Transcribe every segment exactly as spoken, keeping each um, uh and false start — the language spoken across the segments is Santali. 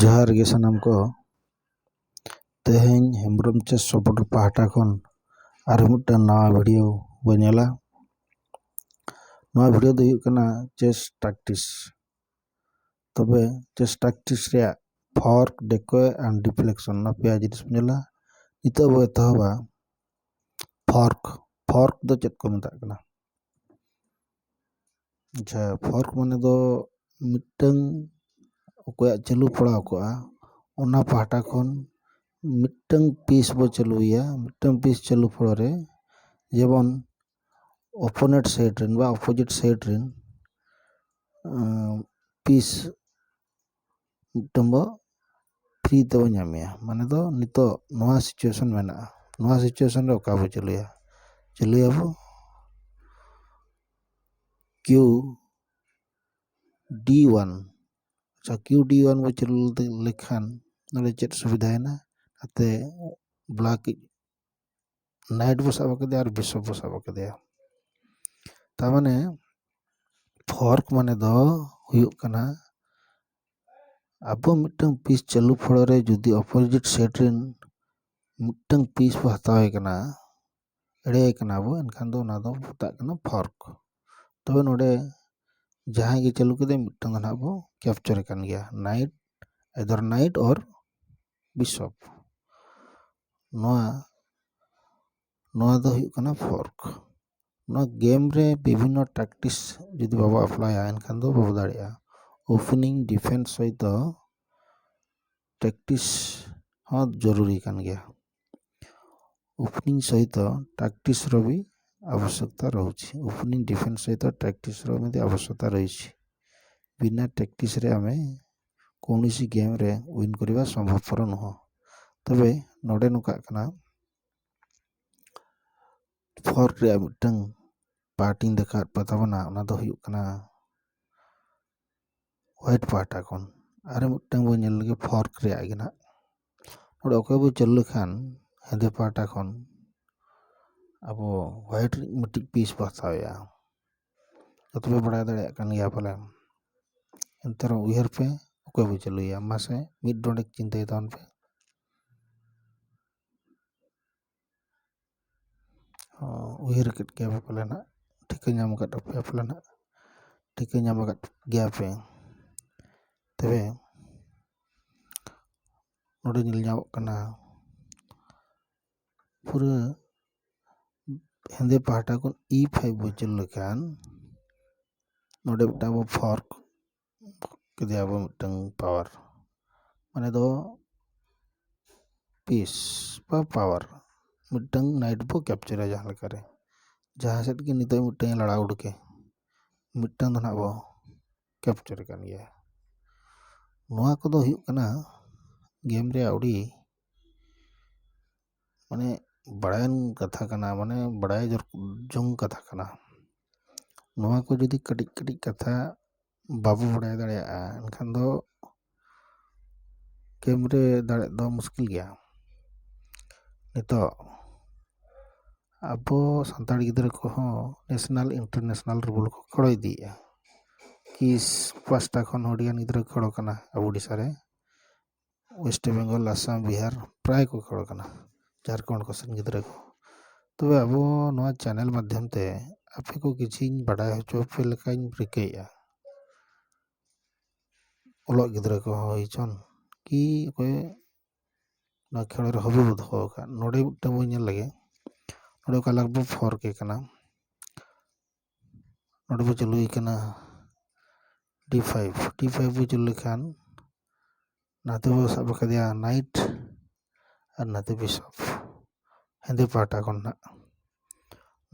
ᱡᱚᱦᱟᱨ ᱜᱮ ᱥᱟᱱᱟᱢ ᱠᱚ᱾ ᱛᱮᱦᱮᱧ ᱦᱮᱢᱵᱨᱚᱢ ᱪᱮᱥ ᱥᱚᱯᱳᱨᱴ ᱯᱟᱦᱴᱟ ᱠᱷᱚᱱ ᱟᱨ ᱢᱤᱫᱴᱟᱝ ᱱᱟᱣᱟ ᱵᱷᱤᱰᱤᱭᱳ ᱵᱚᱱ ᱧᱮᱞᱟ᱾ ᱱᱚᱣᱟ ᱵᱷᱤᱰᱤᱭᱳ ᱫᱚ ᱦᱩᱭᱩᱜ ᱠᱟᱱᱟ ᱪᱮᱥ ᱴᱟᱠᱴᱤᱥ᱾ ᱛᱚᱵᱮ ᱪᱮᱥ ᱴᱟᱠᱴᱤᱥ ᱨᱮᱭᱟᱜ ᱯᱷᱚᱨᱠ, ᱰᱮᱠᱚᱭ ᱟᱨ ᱰᱤᱯᱷᱞᱮᱠᱥᱚᱱ, ᱱᱚᱣᱟ ᱯᱮᱭᱟ ᱡᱤᱱᱤᱥ ᱵᱚᱱ ᱧᱮᱞᱟ᱾ ᱱᱤᱛᱚᱜ ᱵᱚ ᱮᱛᱚᱦᱚᱵᱟ ᱯᱷᱚᱨᱠ᱾ ᱯᱷᱚᱨᱠ ᱫᱚ ᱪᱮᱫ ᱠᱚ ᱢᱮᱛᱟᱜ ᱠᱟᱱᱟ? ᱟᱪᱪᱷᱟ, ᱯᱷᱚᱨᱠ ᱢᱟᱱᱮ ᱫᱚ ᱢᱤᱫᱴᱟᱝ ᱚᱠᱚᱭᱟᱜ ᱪᱟᱹᱞᱩ ᱯᱷᱚᱲᱟᱣ ᱠᱚᱜᱼᱟ, ᱚᱱᱟ ᱯᱟᱦᱴᱟ ᱠᱷᱚᱱ ᱢᱤᱫᱴᱟᱝ ᱯᱤᱥ ᱵᱚ ᱪᱟᱹᱞᱩᱭᱟ᱾ ᱢᱤᱫᱴᱟᱝ ᱯᱤᱥ ᱪᱟᱹᱞᱩ ᱯᱷᱚᱲᱚ ᱨᱮ ᱡᱮᱢᱚᱱ ᱚᱯᱳᱱᱮᱱᱴ ᱥᱟᱭᱤᱰ ᱨᱮᱱ ᱵᱟ ᱚᱯᱳᱡᱤᱴ ᱥᱟᱭᱤᱰ ᱨᱮᱱ ᱯᱤᱥ ᱢᱤᱫᱴᱟᱝ ᱵᱚ ᱯᱷᱨᱤ ᱛᱮᱵᱚ ᱧᱟᱢᱮᱭᱟ᱾ ᱢᱟᱱᱮ ᱫᱚ ᱱᱤᱛᱚᱜ ᱱᱚᱣᱟ ᱥᱤᱪᱩᱭᱮᱥᱚᱱ ᱢᱮᱱᱟᱜᱼᱟ, ᱱᱚᱣᱟ ᱥᱤᱪᱩᱭᱮᱥᱚᱱ ᱨᱮ ᱚᱠᱟ ᱵᱚ ᱪᱟᱹᱞᱩᱭᱟ? ᱪᱟᱹᱞᱩᱭᱟᱵᱚ ᱠᱤᱭᱩ ᱰᱤ ᱳᱣᱟᱱ᱾ ᱟᱪᱪᱷᱟ, ᱠᱤᱭᱩ ᱰᱤ ᱳᱣᱟᱱ ᱵᱚ ᱪᱟᱹᱞᱩ ᱞᱮᱠᱷᱟᱱ ᱱᱚᱰᱮ ᱪᱮᱫ ᱥᱩᱵᱤᱫᱷᱟᱭᱮᱱᱟ? ᱱᱟᱛᱮ ᱵᱞᱮᱠ ᱱᱟᱭᱤᱴ ᱵᱚ ᱥᱟᱵ ᱟᱠᱟᱫᱮᱭᱟ ᱟᱨ ᱵᱤᱥᱚᱯ ᱵᱚ ᱥᱟᱵ ᱟᱠᱟᱫᱮᱭᱟ᱾ ᱛᱟᱨ ᱢᱟᱱᱮ ᱯᱷᱚᱨᱠ ᱢᱟᱱᱮ ᱫᱚ ᱦᱩᱭᱩᱜ ᱠᱟᱱᱟ ᱟᱵᱚ ᱢᱤᱫᱴᱟᱝ ᱯᱤᱥ ᱪᱟᱹᱞᱩ ᱯᱷᱚᱲᱚ ᱨᱮ ᱡᱩᱫᱤ ᱚᱯᱳᱡᱤᱴ ᱥᱟᱭᱤᱰ ᱨᱮᱱ ᱢᱤᱫᱴᱟᱝ ᱯᱤᱥ ᱵᱚ ᱦᱟᱛᱟᱣᱮ ᱠᱟᱱᱟ, ᱮᱲᱮᱭᱮ ᱠᱟᱱᱟ ᱵᱚ, ᱮᱱᱠᱷᱟᱱ ᱫᱚ ᱚᱱᱟ ᱫᱚ ᱢᱮᱛᱟᱜ ᱠᱟᱱᱟ ᱯᱷᱚᱨᱠ᱾ ᱛᱚᱵᱮ ᱱᱚᱰᱮ ᱡᱟᱦᱟᱸᱭ ᱜᱮ ᱪᱟᱹᱞᱩ ᱠᱮᱫᱟᱭ, ᱢᱤᱫᱴᱟᱝ ᱫᱚ ᱱᱟᱦᱟᱜ ᱵᱚ ᱠᱮᱯᱪᱟᱨᱮ ᱠᱟᱱ ᱜᱮᱭᱟ, night, either knight or bishop᱾ ᱱᱚᱣᱟ ᱱᱚᱣᱟ ᱫᱚ ᱦᱩᱭᱩᱜ ᱠᱟᱱᱟ ᱯᱷᱚᱨᱠ᱾ ᱱᱚᱣᱟ ᱜᱮᱢ ᱨᱮ ᱵᱤᱵᱷᱤᱱᱱᱚ ᱴᱟᱠᱴᱤᱥ ᱡᱩᱫᱤ ᱵᱟᱵᱚ ᱟᱯᱞᱟᱭᱟ, ᱮᱱᱠᱷᱟᱱ ᱫᱚ ᱵᱟᱵᱚ ᱫᱟᱲᱮᱭᱟᱜᱼᱟ᱾ ᱳᱯᱮᱱᱤᱝ ᱰᱤᱯᱷᱮᱱᱥ ᱥᱚᱦᱤᱛᱚ ᱴᱮᱠᱴᱤᱥ ᱦᱚᱸ ᱡᱚᱨᱩᱨᱤ ᱠᱟᱱ ᱜᱮᱭᱟ᱾ ᱳᱯᱮᱱᱤᱝ ସହିତ ଟାକ୍ଟିକ୍ସର ବି ଆବଶ୍ୟକତା ରହୁଛି। ଓପନିଂ ଡିଫେନ୍ସ ସହିତ ଟାକ୍ଟିକ୍ସର ମଧ୍ୟ ଆବଶ୍ୟକତା ରହିଛି। ବିନା ଟାକ୍ଟିକ୍ସରେ ଆମେ କୌଣସି ଗେମ୍ରେ ୱିନ୍ କରିବା ସମ୍ଭବପର ନୁହଁ। ᱛᱚᱵᱮ ᱱᱚᱰᱮ ᱱᱚᱝᱠᱟᱜ ᱠᱟᱱᱟ, ᱯᱷᱚᱨᱠ ᱨᱮᱭᱟᱜ ᱢᱤᱫᱴᱟᱝ ᱯᱟᱨᱴ ᱤᱧ ᱫᱮᱠᱷᱟᱣ ᱯᱮ ᱛᱟᱵᱚᱱᱟ, ᱚᱱᱟ ᱫᱚ ᱦᱩᱭᱩᱜ ᱠᱟᱱᱟ ᱦᱳᱣᱟᱭᱤᱴ ᱯᱟᱦᱴᱟ ᱠᱷᱚᱱ᱾ ᱟᱨ ᱢᱤᱫᱴᱟᱝ ᱵᱚᱱ ᱧᱮᱞ ᱞᱮᱜᱮ ᱯᱷᱚᱨᱠ ᱨᱮᱭᱟᱜ ᱜᱮ ᱱᱟᱜ᱾ ᱱᱚᱰᱮ ᱚᱠᱚᱭ ᱵᱚ ᱪᱟᱹᱞᱩ ᱞᱮᱠᱷᱟᱱ ᱦᱮᱸᱫᱮ ᱯᱟᱦᱴᱟ ᱠᱷᱚᱱ ᱟᱵᱚ ᱦᱳᱣᱟᱭᱤᱴ ᱨᱤᱡ ᱢᱤᱫᱴᱤᱡ ᱯᱤᱥ ᱵᱚ ᱦᱟᱛᱟᱣᱮᱜᱼᱟ᱾ ᱡᱚᱛᱚ ᱯᱮ ᱵᱟᱲᱟᱭ ᱫᱟᱲᱮᱭᱟᱜ ᱠᱟᱱ ᱜᱮᱭᱟ ᱯᱟᱞᱮᱱ᱾ ᱮᱱᱛᱮ ᱨᱮᱦᱚᱸ ᱩᱭᱦᱟᱹᱨ ᱯᱮ, ᱚᱠᱚᱭ ᱵᱚ ᱪᱟᱹᱞᱩᱭᱟ? ᱢᱟᱥᱮ ᱢᱤᱫ ᱰᱚᱸᱰᱮᱠ ᱪᱤᱱᱛᱟᱹᱭ ᱛᱟᱵᱚᱱ ᱯᱮ᱾ ᱚ, ᱩᱭᱦᱟᱹᱨ ᱠᱮᱫ ᱜᱮᱭᱟ ᱯᱮ ᱯᱟᱞᱮ ᱱᱟᱜ, ᱴᱷᱤᱠᱟᱹ ᱧᱟᱢ ᱟᱠᱟᱫ ᱯᱮᱭᱟ ᱯᱟᱞᱮ ᱱᱟᱜ, ᱴᱷᱤᱠᱟᱹ ᱧᱟᱢ ᱟᱠᱟᱫ ᱜᱮᱭᱟ ᱯᱮ᱾ ᱛᱚᱵᱮ ᱱᱚᱰᱮ ᱧᱮᱞ ᱧᱟᱢᱚᱜ ᱠᱟᱱᱟ, ᱯᱩᱨᱟᱹ ᱦᱮᱸᱫᱮ ᱯᱟᱦᱴᱟ ᱠᱷᱚᱱ ᱤ ᱯᱷᱟᱭᱤᱵᱷ ᱵᱚ ᱪᱟᱹᱞᱩ ᱞᱮᱠᱷᱟᱱ, ᱱᱚᱰᱮ ᱢᱤᱫᱴᱟᱝ ᱵᱚ ᱯᱷᱚᱨᱠ ᱠᱮᱫᱮᱭᱟ ᱵᱚ ᱢᱤᱫᱴᱟᱝ ᱯᱟᱣᱟᱨ, ᱢᱟᱱᱮ ᱫᱚ ᱯᱤᱥ ᱵᱟ ᱯᱟᱣᱟᱨ, ᱢᱤᱫᱴᱟᱝ ᱱᱟᱭᱤᱴ ᱵᱚ ᱠᱮᱯᱪᱟᱨᱟ ᱡᱟᱦᱟᱸ ᱞᱮᱠᱟᱨᱮ, ᱡᱟᱦᱟᱸ ᱥᱮᱫ ᱜᱮ ᱱᱤᱛᱚᱜ ᱢᱤᱫᱴᱟᱝ ᱞᱟᱲᱟ ᱩᱰᱩᱠᱮ, ᱢᱤᱫᱴᱟᱝ ᱫᱚ ᱱᱟᱦᱟᱜ ᱵᱚ ᱠᱮᱯᱪᱟᱨ ᱠᱟᱱ ᱜᱮᱭᱟ᱾ ᱱᱚᱣᱟ ᱠᱚᱫᱚ ᱦᱩᱭᱩᱜ ᱠᱟᱱᱟ ᱜᱮᱢ ᱨᱮᱭᱟᱜ ᱟᱹᱰᱤ ᱢᱟᱱᱮ ᱵᱟᱲᱟᱭᱟᱱ ᱠᱟᱛᱷᱟ ᱠᱟᱱᱟ, ᱢᱟᱱᱮ ᱵᱟᱲᱟᱭ ᱡᱚᱨ-, ᱡᱚᱝ ᱠᱟᱛᱷᱟ ᱠᱟᱱᱟ᱾ ᱱᱚᱣᱟ ᱠᱚ ᱡᱩᱫᱤ ᱠᱟᱹᱴᱤᱡ ᱠᱟᱹᱴᱤᱡ ᱠᱟᱛᱷᱟ ᱵᱟᱵᱚ ᱵᱟᱲᱟᱭ ᱫᱟᱲᱮᱭᱟᱜᱼᱟ, ᱮᱱᱠᱷᱟᱱ ᱫᱚ ᱜᱮᱢ ᱨᱮ ᱫᱟᱲᱮᱜ ᱫᱚ ᱢᱩᱥᱠᱤᱞ ᱜᱮᱭᱟ᱾ ᱱᱤᱛᱚᱜ ᱟᱵᱚ ᱥᱟᱱᱛᱟᱲ ᱜᱤᱫᱽᱨᱟᱹ ᱠᱚᱦᱚᱸ ᱱᱮᱥᱱᱟᱞ ᱤᱱᱴᱟᱨᱱᱮᱥᱱᱟᱞ ᱨᱮ ᱵᱚᱞ ᱠᱚ ᱠᱷᱮᱞᱳ ᱤᱫᱤᱭᱮᱫᱼᱟ᱾ ᱠᱤᱥ ᱯᱟᱥᱴᱟ ᱠᱷᱚᱱ ᱦᱚᱸ ᱟᱹᱰᱤᱜᱟᱱ ᱜᱤᱫᱽᱨᱟᱹ ᱠᱚ ᱠᱷᱮᱞᱳ ᱠᱟᱱᱟ ᱟᱵᱚ ᱳᱰᱤᱥᱟ ᱨᱮ, ᱳᱭᱮᱥᱴ ᱵᱮᱝᱜᱚᱞ, ᱟᱥᱟᱢ, ᱵᱤᱦᱟᱨ, ᱯᱨᱟᱭ ᱠᱚ ᱠᱷᱮᱞᱳ ᱠᱟᱱᱟ, ᱡᱷᱟᱲᱠᱷᱚᱸᱰ ᱠᱚ ᱥᱮᱱ ᱜᱤᱫᱽᱨᱟᱹ ᱠᱚ᱾ ᱛᱚᱵᱮ ᱟᱵᱚ ᱱᱚᱣᱟ ᱪᱮᱱᱮᱞ ᱢᱟᱫᱽᱫᱷᱚᱢ ᱛᱮ ᱟᱯᱮ ᱠᱚ ᱠᱤᱪᱷᱤᱧ ᱵᱟᱰᱟᱭ ᱦᱚᱪᱚ ᱯᱮ ᱞᱮᱠᱟᱧ ᱨᱤᱠᱟᱹᱭᱮᱫᱼᱟ᱾ ᱚᱞᱚᱜ ᱜᱤᱫᱽᱨᱟᱹ ᱠᱚᱦᱚᱸ ᱦᱩᱭ ᱦᱚᱪᱚᱱ, ᱠᱤ ᱚᱠᱚᱭ ᱱᱚᱣᱟ ᱠᱷᱮᱞᱳᱰ ᱨᱮ ᱦᱚᱵᱤ ᱵᱚ ᱫᱚᱦᱚ ᱟᱠᱟᱫ, ᱱᱚᱰᱮ ᱢᱤᱫᱴᱟᱝ ᱵᱚᱱ ᱧᱮᱞ ᱞᱮᱜᱮ᱾ ᱱᱚᱰᱮ ᱚᱠᱟ ᱞᱮᱠᱟ ᱵᱚ ᱯᱷᱚᱨᱠ ᱮ ᱠᱟᱱᱟ, ᱱᱚᱰᱮ ᱵᱚ ᱪᱟᱹᱞᱩᱭ ᱠᱟᱱᱟ ᱰᱤ ᱯᱷᱟᱭᱤᱵᱷ᱾ ᱰᱤ ᱯᱷᱟᱭᱤᱵᱷ ᱵᱚ ᱪᱟᱹᱞᱩ ᱞᱮᱠᱷᱟᱱ ᱱᱟᱛᱮ ᱵᱚ ᱥᱟᱵ ᱟᱠᱟᱫᱮᱭᱟ ᱱᱟᱭᱤᱴ ᱟᱨ ᱱᱟᱛᱮ ᱵᱤᱥᱚᱯ, ᱦᱮᱸᱫᱮ ᱯᱟᱦᱴᱟ ᱠᱷᱚᱱ ᱱᱟᱜ᱾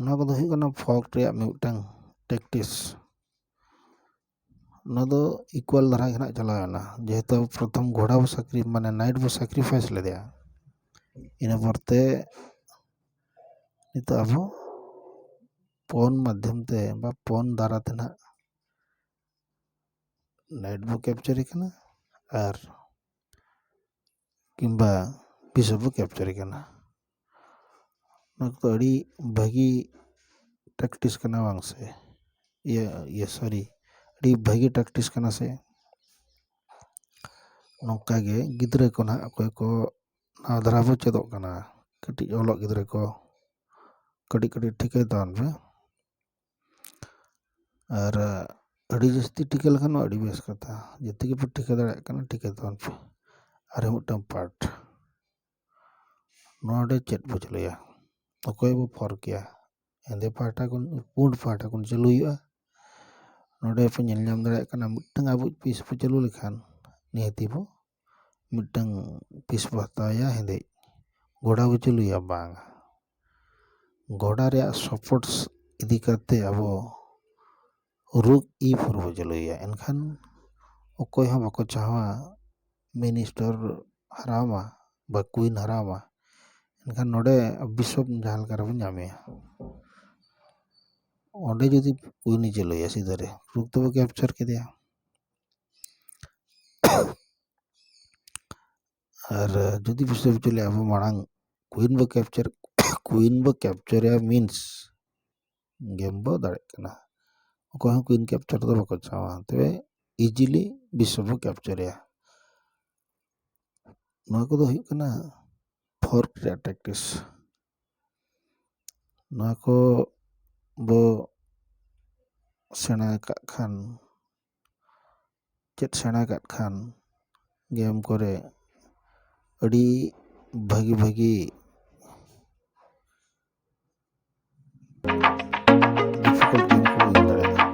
ᱱᱚᱣᱟ ᱠᱚᱫᱚ ᱦᱩᱭᱩᱜ ᱠᱟᱱᱟ ᱯᱷᱚᱨᱠ ᱨᱮᱭᱟᱜ ᱢᱤᱫᱴᱟᱝ ᱴᱮᱠᱴᱤᱥ᱾ ᱱᱚᱣᱟ ᱫᱚ ᱤᱠᱩᱣᱟᱞ ᱫᱷᱟᱨᱟ ᱜᱮ ᱱᱟᱜ ᱪᱟᱞᱟᱣ ᱮᱱᱟ, ᱡᱮᱦᱮᱛᱩ ᱟᱵᱚ ᱯᱨᱚᱛᱷᱚᱢ ᱜᱷᱚᱲᱟ ᱵᱚ ᱥᱟᱠᱨᱤ-, ᱢᱟᱱᱮ ᱱᱟᱭᱤᱴ ᱵᱚ ᱥᱟᱠᱨᱤᱯᱷᱟᱭᱤᱥ ᱞᱮᱫᱮᱭᱟ᱾ ᱤᱱᱟᱹ ᱯᱚᱨᱛᱮ ᱱᱤᱛᱚᱜ ᱟᱵᱚ ᱯᱚᱱ ᱢᱟᱫᱽᱫᱷᱚᱢ ᱛᱮ ᱵᱟ ᱯᱚᱱ ᱫᱟᱨᱟ ᱛᱮ ᱱᱟᱜ ᱱᱟᱭᱤᱴ ᱵᱚ ᱠᱮᱯᱪᱟᱨᱮ ᱠᱟᱱᱟ ᱟᱨ ᱠᱤᱝᱵᱟ ᱵᱤᱥᱚᱯ ᱵᱚ ᱠᱮᱯᱪᱟᱨᱮ ᱠᱟᱱᱟ᱾ ᱱᱚᱣᱟ ᱠᱚᱫᱚ ᱟᱹᱰᱤ ᱵᱷᱟᱹᱜᱤ ᱴᱮᱠᱴᱤᱥ ᱠᱟᱱᱟ ᱵᱟᱝ ᱥᱮ? ᱤᱭᱟᱹ, ᱤᱭᱟᱹ, ᱥᱚᱨᱤ, ᱟᱹᱰᱤ ᱵᱷᱟᱹᱜᱤ ᱴᱮᱠᱴᱤᱥ ᱠᱟᱱᱟ ᱥᱮ? ᱱᱚᱝᱠᱟ ᱜᱮ ᱜᱤᱫᱽᱨᱟᱹ ᱠᱚ ᱱᱟᱦᱟᱜ ᱚᱠᱚᱭ ᱠᱚ ᱱᱟᱣᱟ ᱫᱷᱟᱨᱟ ᱵᱚ ᱪᱮᱫᱚᱜ ᱠᱟᱱᱟ, ᱠᱟᱹᱴᱤᱡ ᱚᱞᱚᱜ ᱜᱤᱫᱽᱨᱟᱹ ᱠᱚ ᱠᱟᱹᱴᱤᱡ ᱠᱟᱹᱴᱤᱡ ᱴᱷᱤᱠᱟᱹᱭ ᱛᱟᱵᱚᱱ ᱯᱮ᱾ ᱟᱨ ᱟᱹᱰᱤ ᱡᱟᱹᱥᱛᱤ ᱴᱷᱤᱠᱟᱹ ᱞᱮᱠᱷᱟᱱ ᱢᱟ ᱟᱹᱰᱤ ᱵᱮᱥ ᱠᱟᱛᱷᱟ, ᱡᱮᱛᱮ ᱜᱮᱯᱮ ᱴᱷᱤᱠᱟᱹ ᱫᱟᱲᱮᱭᱟᱜ ᱠᱟᱱᱟ ᱴᱷᱤᱠᱟᱹ ᱛᱟᱵᱚᱱ ᱯᱮ᱾ ᱟᱨ ᱢᱤᱫᱴᱟᱝ ᱯᱟᱨᱴ ᱱᱚᱰᱮ ᱪᱮᱫ ᱵᱚ ᱪᱟᱹᱞᱩᱭᱟ, ᱚᱠᱚᱭ ᱵᱚ ᱯᱷᱚᱨᱠᱮᱭᱟ? ᱦᱮᱸᱫᱮ ᱯᱟᱦᱴᱟ ᱠᱷᱚᱱ ᱯᱩᱸᱰ ᱯᱟᱦᱴᱟ ᱠᱷᱚᱱ ᱪᱟᱹᱞᱩ ᱦᱩᱭᱩᱜᱼᱟ᱾ ᱱᱚᱰᱮ ᱯᱮ ᱧᱮᱞ ᱧᱟᱢ ᱫᱟᱲᱮᱭᱟᱜ ᱠᱟᱱᱟ ᱢᱤᱫᱴᱟᱝ ᱟᱵᱚ ᱯᱤᱥ ᱵᱚ ᱪᱟᱹᱞᱩ ᱞᱮᱠᱷᱟᱱ ᱱᱤᱦᱟᱹᱛᱤ ᱵᱚ ᱢᱤᱫᱴᱟᱝ ᱯᱤᱥ ᱵᱚ ᱦᱟᱛᱟᱣᱟ ᱦᱮᱸᱫᱮ᱾ ᱜᱚᱰᱟ ᱵᱚ ᱪᱟᱹᱞᱩᱭᱟ ᱵᱟᱝ, ᱜᱚᱰᱟ ᱨᱮᱭᱟᱜ ᱥᱟᱯᱳᱨᱴᱥ ᱤᱫᱤ ᱠᱟᱛᱮ ᱟᱵᱚ ᱨᱩᱠ ᱤ ᱯᱷᱳᱨ ᱵᱚ ᱪᱟᱹᱞᱩᱭᱟ, ᱮᱱᱠᱷᱟᱱ ᱚᱠᱚᱭ ᱦᱚᱸ ᱵᱟᱠᱚ ᱪᱟᱦᱟᱣᱟ ᱢᱤᱱᱤᱥᱴᱟᱨ ᱦᱟᱨᱟᱣ ᱢᱟ ᱵᱟ ᱠᱩᱭᱤᱱ ᱦᱟᱨᱟᱣ ᱢᱟ᱾ ᱮᱱᱠᱷᱟᱱ ᱱᱚᱰᱮ ᱵᱤᱥᱚᱯ ᱡᱟᱦᱟᱸ ᱞᱮᱠᱟ ᱨᱮᱵᱚᱱ ᱧᱟᱢᱮᱭᱟ, ᱚᱸᱰᱮ ᱡᱩᱫᱤ ᱠᱩᱭᱤᱱ ᱮ ᱪᱟᱹᱞᱩᱭᱟ ᱥᱤᱫᱷᱟᱹ ᱨᱮ ᱨᱩᱠ ᱫᱚᱵᱚ ᱠᱮᱯᱪᱟᱨ ᱠᱮᱫᱮᱭᱟ᱾ ᱟᱨ ᱡᱩᱫᱤ ᱵᱤᱥᱚᱯ ᱪᱟᱹᱞᱩᱭᱟ ᱟᱵᱚ ᱢᱟᱲᱟᱝ ᱠᱩᱭᱤᱱ ᱵᱚ ᱠᱮᱯᱪᱟᱨ ᱠᱩᱭᱤᱱ ᱵᱚ ᱠᱮᱯᱪᱟᱨᱮᱭᱟ ᱢᱤᱱᱥ ᱜᱮᱢ ᱵᱚ ᱫᱟᱲᱮᱜ ᱠᱟᱱᱟ᱾ ᱚᱠᱚᱭ ᱦᱚᱸ ᱠᱩᱭᱤᱱ ᱠᱮᱯᱪᱟᱨ ᱫᱚ ᱵᱟᱠᱚ ᱪᱟᱦᱟᱣᱟ, ᱛᱚᱵᱮ ᱤᱡᱤᱞᱤ ᱵᱤᱥᱚᱯ ᱵᱚ ᱠᱮᱯᱪᱟᱨᱮᱭᱟ᱾ ᱱᱚᱣᱟ ᱠᱚᱫᱚ ᱦᱩᱭᱩᱜ ᱠᱟᱱᱟ ᱯᱷᱚᱨᱠ ᱨᱮᱭᱟᱜ ᱴᱮᱠᱴᱤᱠᱥ᱾ ᱱᱚᱣᱟ ᱠᱚ ᱵᱚ ᱥᱮᱬᱟ ᱠᱟᱜ ᱠᱷᱟᱱ, ᱪᱮᱫ ᱥᱮᱬᱟ ᱠᱟᱜ ᱠᱷᱟᱱ ᱜᱮᱢ ᱠᱚᱨᱮ ᱟᱹᱰᱤ ᱵᱷᱟᱹᱜᱤ ᱵᱷᱟᱹᱜᱤ ᱰᱤᱯᱷᱤᱠᱟᱞᱴ ᱜᱮᱢ ᱠᱚ ᱦᱩᱭ ᱫᱟᱲᱮᱭᱟᱜᱼᱟ᱾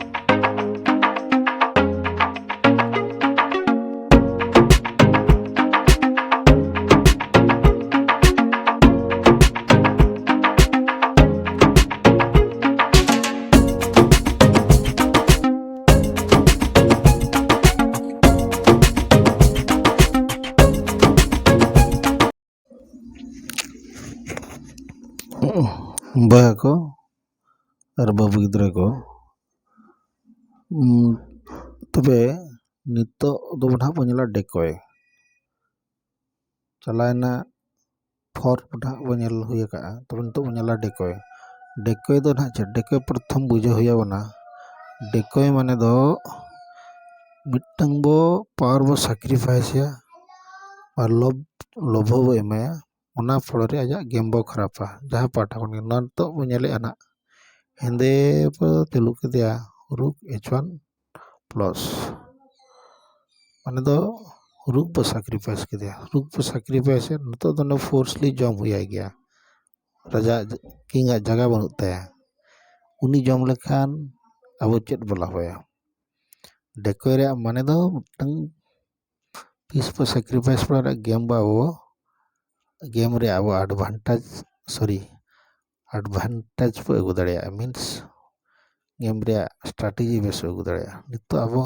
ᱵᱚᱭᱦᱟ ᱠᱚ ᱟᱨ ᱵᱟᱹᱵᱩ ᱜᱤᱫᱽᱨᱟᱹ ᱠᱚ, ᱩᱸ, ᱛᱚᱵᱮ ᱱᱤᱛᱚᱜ ᱫᱚ ᱱᱟᱦᱟᱜ ᱵᱚᱱ ᱧᱮᱞᱟ ᱰᱮᱠᱚᱭ᱾ ᱪᱟᱞᱟᱣᱮᱱᱟ ᱯᱷᱳᱨ ᱱᱟᱦᱟᱜ ᱵᱚᱱ ᱧᱮᱞ ᱦᱩᱭ ᱟᱠᱟᱫᱼᱟ, ᱛᱚᱵᱮ ᱱᱤᱛᱚᱜ ᱵᱚᱱ ᱧᱮᱞᱟ ᱰᱮᱠᱚᱭ᱾ ᱰᱮᱠᱚᱭ ᱫᱚ ᱱᱟᱦᱟᱜ ᱪᱮᱫ? ᱰᱮᱠᱚᱭ ᱯᱨᱚᱛᱷᱚᱢ ᱵᱩᱡᱷᱟᱹᱣ ᱦᱩᱭ ᱟᱵᱚᱱᱟ᱾ ᱰᱮᱠᱚᱭ ᱢᱟᱱᱮ ᱫᱚ ᱢᱤᱫᱴᱟᱝ ᱵᱚ ᱯᱟᱣᱟᱨ ᱵᱚ ᱥᱟᱠᱨᱤᱯᱷᱟᱭᱤᱥ ᱮᱭᱟ ᱟᱨ ᱞᱚᱵᱷ ᱞᱚᱵᱷᱚ ᱵᱚ ᱮᱢᱟᱭᱟ, ᱚᱱᱟ ᱯᱷᱚᱞᱚ ᱨᱮ ᱟᱡᱟᱜ ᱜᱮᱢ ᱵᱚ ᱠᱷᱟᱨᱟᱯᱟ᱾ ᱡᱟᱦᱟᱸ ᱯᱟᱦᱴᱟ ᱠᱷᱚᱱ ᱜᱮ ᱱᱚᱣᱟ ᱱᱤᱛᱚᱜ ᱵᱚ ᱧᱮᱞᱮᱫᱼᱟ ᱱᱟᱜ, ᱦᱮᱸᱫᱮ ᱵᱚ ᱪᱟᱹᱞᱩ ᱠᱮᱫᱮᱭᱟ ᱨᱩᱠ ᱮᱪ ᱣᱟᱱ ᱯᱞᱟᱥ, ᱢᱟᱱᱮ ᱫᱚ ᱨᱩᱠ ᱵᱚ ᱥᱟᱠᱨᱤᱯᱷᱟᱭᱤᱥ ᱠᱮᱫᱮᱭᱟ᱾ ᱨᱩᱠ ᱵᱚ ᱥᱟᱠᱨᱤᱯᱷᱟᱭᱤᱥ ᱮᱫ, ᱱᱤᱛᱚᱜ ᱫᱚ ᱚᱱᱟ ᱯᱷᱳᱨᱥᱞᱤ ᱡᱚᱢ ᱦᱩᱭᱟᱭ ᱜᱮᱭᱟ᱾ ᱨᱟᱡᱟ ᱠᱤᱝ ᱟᱜ ᱡᱟᱭᱜᱟ ᱵᱟᱹᱱᱩᱜ ᱛᱟᱭᱟ, ᱩᱱᱤ ᱡᱚᱢ ᱞᱮᱠᱷᱟᱱ ᱟᱵᱚ ᱪᱮᱫ ᱵᱚ ᱞᱟᱵᱷ ᱟᱭᱟ? ᱰᱮᱠᱚᱭ ᱨᱮᱭᱟᱜ ᱢᱟᱱᱮ ᱫᱚ ᱢᱤᱫᱴᱟᱝ ᱯᱤᱥ ᱵᱚ ᱥᱟᱠᱨᱤᱯᱷᱟᱭᱤᱥ ᱯᱚᱨᱮ ᱜᱮᱢ ᱵᱚ ᱟᱵᱚ ᱜᱮᱢ ᱨᱮ ᱟᱵᱚ ᱮᱰᱵᱷᱟᱱᱴᱮᱡᱽ, ᱥᱚᱨᱤ, ᱮᱰᱵᱷᱟᱱᱴᱮᱡᱽ ᱵᱚ ᱟᱹᱜᱩ ᱫᱟᱲᱮᱭᱟᱜᱼᱟ, ᱢᱤᱱᱥ ᱜᱮᱢ ᱨᱮᱭᱟᱜ ᱥᱴᱨᱟᱴᱮᱡᱤ ᱵᱮᱥ ᱵᱚ ᱟᱹᱜᱩ ᱫᱟᱲᱮᱭᱟᱜᱼᱟ᱾ ᱱᱤᱛᱚᱜ ᱟᱵᱚ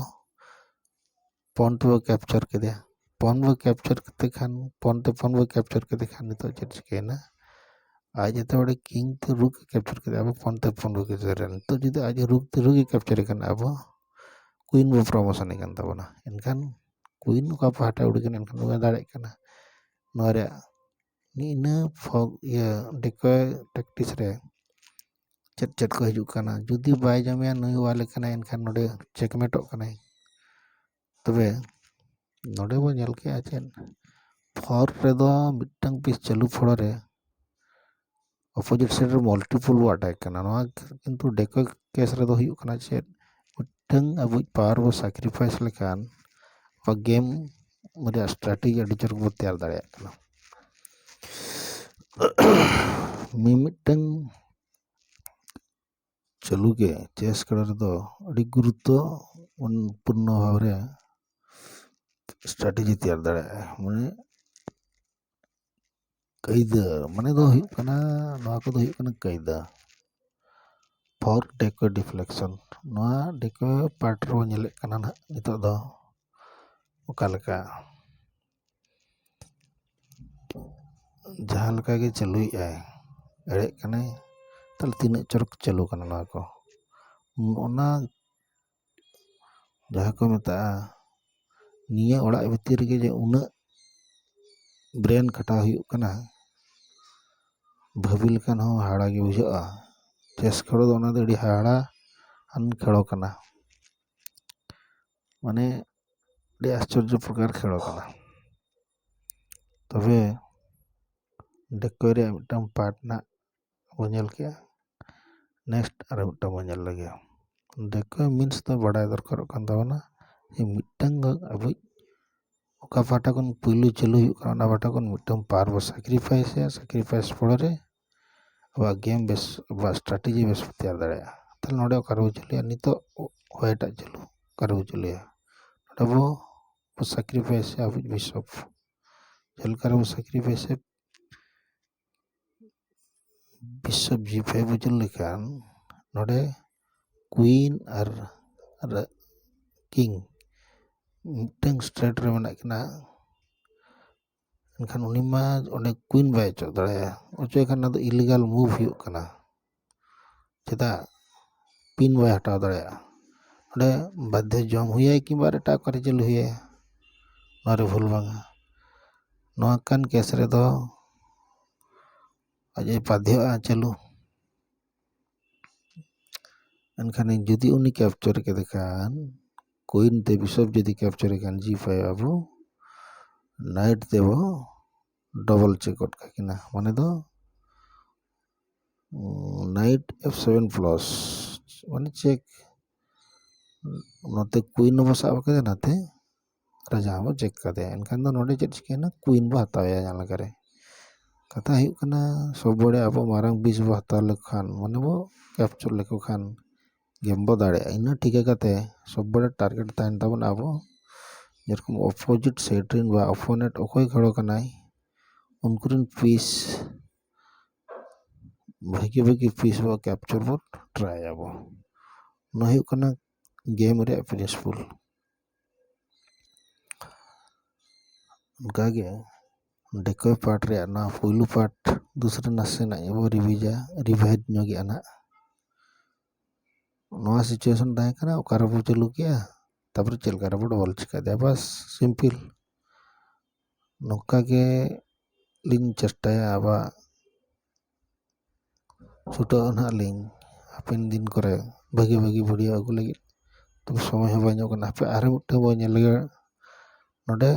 ᱯᱚᱱ ᱛᱮᱵᱚ ᱠᱮᱯᱪᱟᱨ ᱠᱮᱫᱮᱭᱟ, ᱯᱚᱱ ᱵᱚ ᱠᱮᱯᱪᱟᱨ ᱠᱟᱛᱮ ᱠᱷᱟᱱ ᱯᱚᱱ ᱛᱮ ᱯᱚᱱ ᱵᱚ ᱠᱮᱯᱪᱟᱨ ᱠᱮᱫᱮ ᱠᱷᱟᱱ ᱱᱤᱛᱚᱜ ᱪᱮᱫ ᱪᱤᱠᱟᱹᱭᱮᱱᱟ? ᱟᱡ ᱡᱚᱛᱚ ᱦᱚᱲ ᱠᱤᱝ ᱛᱮ ᱨᱩᱠ ᱮ ᱠᱮᱯᱪᱟᱨ ᱠᱮᱫᱟ, ᱟᱵᱚ ᱯᱚᱱ ᱛᱮ ᱯᱚᱱ ᱵᱚ ᱠᱮᱯᱪᱟᱨ ᱠᱮᱫᱟ᱾ ᱱᱤᱛᱚᱜ ᱡᱩᱫᱤ ᱟᱡ ᱨᱩᱠ ᱛᱮ ᱨᱩᱠ ᱮ ᱠᱮᱯᱪᱟᱨ ᱠᱷᱟᱱ ᱟᱵᱚ ᱠᱩᱭᱤᱱ ᱵᱚ ᱯᱨᱚᱢᱳᱥᱚᱱ ᱮ ᱠᱟᱱ ᱛᱟᱵᱚᱱᱟ᱾ ᱮᱱᱠᱷᱟᱱ ᱠᱩᱭᱤᱱ ᱚᱠᱟ ᱯᱟᱦᱴᱟ ᱩᱰᱩᱠ ᱮᱱ, ᱮᱱᱠᱷᱟᱱ ᱩᱱᱤ ᱫᱟᱲᱮᱭᱟᱜ ᱠᱟᱱᱟ᱾ ᱱᱚᱣᱟ ᱨᱮᱭᱟᱜ ᱤᱱᱟᱹ ᱯᱷᱚᱜ ᱤᱭᱟᱹ ᱰᱮᱠᱚᱭ ᱴᱮᱠᱴᱤᱠᱥ ᱨᱮ ᱪᱮᱫ ᱪᱮᱫ ᱠᱚ ᱦᱤᱡᱩᱜ ᱠᱟᱱᱟ᱾ ᱡᱩᱫᱤ ᱵᱟᱭ ᱡᱚᱢᱮᱭᱟ, ᱱᱩᱭ ᱚᱣᱟᱞᱮ ᱠᱟᱱᱟᱭ, ᱮᱱᱠᱷᱟᱱ ᱱᱚᱰᱮ ᱪᱮᱠᱢᱮᱴᱚᱜ ᱠᱟᱱᱟᱭ᱾ ᱛᱚᱵᱮ ᱱᱚᱰᱮ ᱵᱚᱱ ᱧᱮᱞ ᱠᱮᱜᱼᱟ ᱪᱮᱫ, ᱯᱷᱚᱨ ᱨᱮᱫᱚ ᱢᱤᱫᱴᱟᱝ ᱯᱤᱥ ᱪᱟᱹᱞᱩ ᱯᱷᱚᱲᱚ ᱨᱮ ᱚᱯᱳᱡᱤᱴ ᱥᱟᱭᱤᱰ ᱨᱮ ᱢᱟᱞᱴᱤᱯᱩᱞ ᱵᱚ ᱟᱴᱮᱠ ᱠᱟᱱᱟ᱾ ᱱᱚᱣᱟ ᱠᱤᱱᱛᱩ ᱰᱮᱠᱚᱭ ᱠᱮᱥ ᱨᱮᱫᱚ ᱦᱩᱭᱩᱜ ᱠᱟᱱᱟ ᱪᱮᱫ, ᱢᱤᱫᱴᱟᱝ ᱟᱵᱚ ᱯᱟᱣᱟᱨ ᱵᱚ ᱥᱟᱠᱨᱤᱯᱷᱟᱭᱤᱥ ᱞᱮᱠᱷᱟᱱ ᱜᱮᱢ ᱨᱮᱭᱟᱜ ᱥᱴᱨᱟᱴᱮᱡᱤ ᱟᱹᱰᱤ ᱪᱚᱨᱚᱠ ᱵᱚ ᱛᱮᱭᱟᱨ ᱫᱟᱲᱮᱭᱟᱜ ᱠᱟᱱᱟ᱾ ᱢᱤᱢᱤᱫᱴᱟᱝ ᱪᱟᱹᱞᱩ ᱜᱮ ᱪᱮᱥ ᱠᱷᱮᱞᱳᱰ ᱨᱮᱫᱚ ᱟᱹᱰᱤ ᱜᱩᱨᱩᱛᱛᱚ ᱯᱩᱨᱱᱚ ᱵᱷᱟᱵᱽ ᱨᱮ ᱥᱴᱨᱟᱴᱮᱡᱤ ᱛᱮᱭᱟᱨ ᱫᱟᱲᱮᱭᱟᱜᱼᱟ᱾ ᱢᱟᱱᱮ ᱠᱟᱹᱭᱫᱟᱹ ᱢᱟᱱᱮ ᱫᱚ ᱦᱩᱭᱩᱜ ᱠᱟᱱᱟ, ᱱᱚᱣᱟ ᱠᱚᱫᱚ ᱦᱩᱭᱩᱜ ᱠᱟᱱᱟ ᱠᱟᱹᱭᱫᱟᱹ᱾ ᱯᱷᱚᱨ ᱰᱮᱠᱚᱭ ᱰᱤᱯᱷᱞᱮᱠᱥᱚᱱ, ᱱᱚᱣᱟ ᱰᱮᱠᱚᱭ ᱯᱟᱨᱴ ᱨᱮᱵᱚᱱ ᱧᱮᱞᱮᱫ ᱠᱟᱱᱟ ᱱᱟᱦᱟᱜ ᱱᱤᱛᱚᱜ ᱫᱚ ᱚᱠᱟ ᱞᱮᱠᱟ ᱡᱟᱦᱟᱸ ᱞᱮᱠᱟ ᱜᱮ ᱪᱟᱹᱞᱩᱭᱮᱫᱼᱟᱭ, ᱮᱲᱮᱜ ᱠᱟᱱᱟᱭ, ᱛᱟᱦᱞᱮ ᱛᱤᱱᱟᱹᱜ ᱪᱚᱨᱚᱠ ᱪᱟᱹᱞᱩ ᱠᱟᱱᱟ ᱱᱚᱣᱟ ᱠᱚ᱾ ᱚᱱᱟ ᱡᱟᱦᱟᱸ ᱠᱚ ᱢᱮᱛᱟᱜᱼᱟ, ᱱᱤᱭᱟᱹ ᱚᱲᱟᱜ ᱵᱷᱤᱛᱤᱨ ᱨᱮᱜᱮ ᱡᱮ ᱩᱱᱟᱹᱜ ᱵᱨᱮᱱ ᱠᱷᱟᱴᱟᱣ ᱦᱩᱭᱩᱜ ᱠᱟᱱᱟ, ᱵᱷᱟᱹᱵᱤ ᱞᱮᱠᱷᱟᱱ ᱦᱚᱸ ᱦᱟᱦᱟᱲᱟ ᱜᱮ ᱵᱩᱡᱷᱟᱹᱜᱼᱟ᱾ ᱪᱮᱥ ᱠᱷᱮᱞᱳ ᱫᱚ ᱚᱱᱟ ᱫᱚ ᱟᱹᱰᱤ ᱦᱟᱦᱟᱲᱟ ᱟᱱ ᱠᱷᱮᱞᱳ ᱠᱟᱱᱟ᱾ ᱢᱟᱱᱮ ᱟᱹᱰᱤ ᱟᱥᱪᱚᱨᱡᱚ ᱯᱨᱚᱠᱟᱨ ᱠᱷᱮᱞ ᱠᱟᱱᱟ᱾ ᱛᱚᱵᱮ ᱰᱮᱠᱚᱭ ᱨᱮᱭᱟᱜ ᱢᱤᱫᱴᱟᱝ ᱯᱟᱨᱴ ᱱᱟᱜ ᱵᱚ ᱧᱮᱞ ᱠᱮᱜᱼᱟ᱾ ᱱᱮᱠᱥᱴ ᱟᱨ ᱢᱤᱫᱴᱟᱝ ᱵᱚ ᱧᱮᱞ ᱞᱮᱜᱮ᱾ ᱰᱮᱠᱚᱭ ᱢᱤᱱᱥ ᱫᱚ ᱵᱟᱰᱟᱭ ᱫᱚᱨᱠᱟᱨᱚᱜ ᱠᱟᱱ ᱛᱟᱵᱚᱱᱟ ᱡᱮ ᱢᱤᱫᱴᱟᱝ ᱫᱚ ᱟᱵᱚ ᱚᱠᱟ ᱯᱟᱦᱴᱟ ᱠᱷᱚᱱ ᱯᱩᱭᱞᱩ ᱪᱟᱹᱞᱩ ᱦᱩᱭᱩᱜ ᱠᱟᱱᱟ, ᱚᱱᱟ ᱯᱟᱦᱴᱟ ᱠᱷᱚᱱ ᱢᱤᱫᱴᱟᱝ ᱯᱟᱣᱟᱨ ᱵᱚ ᱥᱟᱠᱨᱤᱯᱷᱟᱭᱤᱥ ᱮᱜᱼᱟ᱾ ᱥᱟᱠᱨᱤᱯᱷᱟᱭᱤᱥ ᱯᱚᱨᱮ ᱨᱮ ᱟᱵᱚᱣᱟᱜ ᱜᱮᱢ ᱵᱮᱥ, ᱟᱵᱚᱣᱟᱜ ᱥᱴᱨᱟᱴᱮᱡᱤ ᱵᱮᱥ ᱵᱚ ᱛᱮᱭᱟᱨ ᱫᱟᱲᱮᱭᱟᱜᱼᱟ᱾ ᱛᱟᱦᱞᱮ ᱱᱚᱰᱮ ᱚᱠᱟ ᱨᱮᱵᱚ ᱪᱟᱹᱞᱩᱭᱟ? ᱱᱤᱛᱚᱜ ᱦᱚᱭᱴᱟᱜ ᱪᱟᱹᱞᱩ ᱚᱠᱟ ᱨᱮᱵᱚ ᱪᱟᱹᱞᱩᱭᱟ? ᱱᱚᱰᱮ ᱵᱚ ᱥᱟᱠᱨᱤᱯᱷᱟᱭᱤᱥ ᱮᱜᱼᱟ ᱟᱵᱚ ᱵᱤᱥᱚᱯ᱾ ᱪᱮᱫ ᱞᱮᱠᱟ ᱨᱮᱵᱚ ᱥᱟᱠᱨᱤᱯᱷᱟᱭᱤᱥ ᱮᱜᱼᱟ? ᱵᱤᱥᱚᱯ ᱡᱤ ᱯᱷᱟᱭᱤᱵᱷ ᱵᱚ ᱪᱟᱹᱞᱩ ᱞᱮᱠᱷᱟᱱ ᱱᱚᱰᱮ ᱠᱩᱭᱤᱱ ᱟᱨ, ᱟᱨ ᱠᱤᱝ ᱢᱤᱫᱴᱟᱝ ᱥᱴᱨᱮᱴ ᱨᱮ ᱢᱮᱱᱟᱜ ᱠᱤᱱᱟ᱾ ᱮᱱᱠᱷᱟᱱ ᱩᱱᱤ ᱢᱟ ᱚᱸᱰᱮ ᱠᱩᱭᱤᱱ ᱵᱟᱭ ᱚᱪᱚᱜ ᱫᱟᱲᱮᱭᱟᱜᱼᱟ᱾ ᱚᱪᱚᱭ ᱠᱷᱟᱱ ᱚᱱᱟ ᱫᱚ ᱤᱞᱤᱜᱟᱞ ᱢᱩᱵᱷ ᱦᱩᱭᱩᱜ ᱠᱟᱱᱟ᱾ ᱪᱮᱫᱟᱜ? ᱯᱤᱱ ᱵᱟᱭ ᱦᱟᱛᱟᱣ ᱫᱟᱲᱮᱭᱟᱜᱼᱟ᱾ ᱚᱸᱰᱮ ᱵᱟᱫᱽᱫᱷᱚ ᱡᱚᱢ ᱦᱩᱭᱟᱭ ᱠᱤᱝᱵᱟ ᱟᱨ ᱮᱴᱟᱜ ᱚᱠᱟᱨᱮ ᱪᱟᱹᱞᱩ ᱦᱩᱭᱟᱭᱟ, ᱱᱚᱣᱟ ᱨᱮ ᱵᱷᱩᱞ ᱵᱟᱝᱟ᱾ ᱱᱚᱝᱠᱟᱱ ᱠᱮᱥ ᱨᱮᱫᱚ ᱟᱡ ᱮ ᱵᱟᱫᱽᱫᱷᱚᱜᱼᱟ ᱪᱟᱹᱞᱩ᱾ ᱮᱱᱠᱷᱟᱱ ᱡᱩᱫᱤ ᱩᱱᱤ ᱠᱮᱯᱪᱟᱨ ᱠᱮᱫᱮ ᱠᱷᱟᱱ, ᱠᱩᱭᱤᱱ ᱛᱮ ᱵᱤᱥᱚᱯ ᱡᱩᱫᱤ ᱠᱮᱯᱪᱟᱨ ᱠᱷᱟᱱ, ᱡᱤ ᱯᱷᱟᱭᱤᱵᱷ ᱟᱵᱚ ᱱᱟᱭᱤᱴ ᱛᱮᱵᱚ ᱰᱚᱵᱚᱞ ᱪᱮᱠ ᱜᱚᱫ ᱠᱟᱠᱤᱱᱟ᱾ ᱢᱟᱱᱮ ᱫᱚ ᱱᱟᱭᱤᱴ ᱮᱯᱷ ᱥᱮᱵᱷᱮᱱ ᱯᱞᱟᱥ, ᱢᱟᱱᱮ ᱪᱮᱠ᱾ ᱱᱚᱛᱮ ᱠᱩᱭᱤᱱ ᱦᱚᱸᱵᱚ ᱥᱟᱵ ᱠᱟᱫᱮᱭᱟ, ᱱᱟᱛᱮ ᱨᱟᱡᱟ ᱦᱚᱸᱵᱚ ᱪᱮᱠ ᱠᱟᱫᱮᱭᱟ᱾ ᱮᱱᱠᱷᱟᱱ ᱫᱚ ᱱᱚᱰᱮ ᱪᱮᱫ ᱪᱤᱠᱟᱹᱭᱮᱱᱟ? ᱠᱩᱭᱤᱱ ᱵᱚ ᱦᱟᱛᱟᱣᱮᱭᱟ ᱡᱟᱦᱟᱸ ᱞᱮᱠᱟᱨᱮ᱾ ᱠᱟᱛᱷᱟ ᱦᱩᱭᱩᱜ ᱠᱟᱱᱟ, ᱥᱚᱵ ᱵᱮᱲᱮ ᱟᱵᱚ ᱢᱟᱨᱟᱝ ᱵᱤᱥ ᱵᱚ ᱦᱟᱛᱟᱣ ᱞᱮᱠᱷᱟᱱ, ᱢᱟᱱᱮ ᱵᱚ ᱠᱮᱯᱪᱟᱨ ᱞᱮᱠᱚ ᱠᱷᱟᱱ, ᱜᱮᱢ ᱵᱚ ᱫᱟᱲᱮᱭᱟᱜᱼᱟ᱾ ᱤᱱᱟᱹ ᱴᱷᱤᱠᱟᱹ ᱠᱟᱛᱮ ᱥᱚᱵ ᱵᱮᱲᱮ ᱴᱟᱨᱜᱮᱴ ᱛᱟᱦᱮᱱ ᱛᱟᱵᱚᱱᱟ ᱟᱵᱚ, ᱡᱮᱨᱚᱠᱚᱢ ᱚᱯᱳᱡᱤᱴ ᱥᱟᱭᱤᱰ ᱨᱮᱱ ᱵᱟ ᱚᱯᱳᱱᱮᱱᱴ ᱚᱠᱚᱭ ᱠᱷᱮᱞᱳ ᱠᱟᱱᱟᱭ, ᱩᱱᱠᱩ ᱨᱮᱱ ᱯᱤᱥ, ᱵᱷᱟᱹᱜᱤ ᱵᱷᱟᱹᱜᱤ ᱯᱤᱥ ᱵᱚ ᱠᱮᱯᱪᱟᱨ ᱵᱚ ᱴᱨᱟᱭ ᱟᱵᱚ᱾ ᱚᱱᱟ ᱦᱩᱭᱩᱜ ᱠᱟᱱᱟ ᱜᱮᱢ ᱨᱮᱭᱟᱜ ᱯᱨᱤᱱᱥᱤᱯᱟᱞ᱾ ᱚᱱᱠᱟᱜᱮ ᱰᱮᱠᱚᱭ ᱯᱟᱨᱴ ᱨᱮᱭᱟᱜ ᱱᱚᱣᱟ ᱯᱩᱭᱞᱩ ᱯᱟᱨᱴ ᱫᱩᱥᱨᱟ ᱱᱟᱥᱮᱱᱟᱜ ᱵᱚ ᱨᱤᱵᱷᱤᱡᱟ, ᱨᱤᱵᱷᱟᱭᱤᱡᱽ ᱧᱚᱜᱮᱜᱼᱟ ᱱᱟᱦᱟᱜ᱾ ᱱᱚᱣᱟ ᱥᱤᱪᱩᱭᱮᱥᱚᱱ ᱛᱟᱦᱮᱸ ᱠᱟᱱᱟ, ᱚᱠᱟ ᱨᱮᱵᱚ ᱪᱟᱹᱞᱩ ᱠᱮᱜᱼᱟ, ᱛᱟᱨᱯᱚᱨᱮ ᱪᱮᱫ ᱞᱮᱠᱟ ᱨᱮᱵᱚ ᱰᱚᱵᱚᱞ ᱪᱤᱠᱟᱹ ᱫᱟ, ᱵᱟᱥ ᱥᱤᱢᱯᱤᱞ᱾ ᱱᱚᱝᱠᱟ ᱜᱮ ᱞᱤᱧ ᱪᱮᱥᱴᱟᱭᱟ ᱟᱵᱚᱣᱟᱜ ᱪᱷᱩᱴᱟᱹᱣ ᱱᱟᱦᱟᱜ ᱞᱤᱧ ᱦᱟᱯᱮᱱ ᱫᱤᱱ ᱠᱚᱨᱮ ᱵᱷᱟᱹᱜᱤ ᱵᱷᱟᱹᱜᱤ ᱵᱷᱤᱰᱤᱭᱳ ᱟᱹᱜᱩ ᱞᱟᱹᱜᱤᱫ᱾ ᱛᱚᱵᱮ ᱥᱚᱢᱚᱭ ᱦᱚᱸ ᱵᱟᱹᱧ ᱧᱟᱢᱚᱜ ᱠᱟᱱᱟ᱾ ᱦᱟᱯᱮ ᱟᱨᱦᱚᱸ ᱢᱤᱫᱴᱟᱝ ᱵᱚᱱ ᱧᱮᱞ ᱞᱮᱜᱮ ᱱᱚᱰᱮ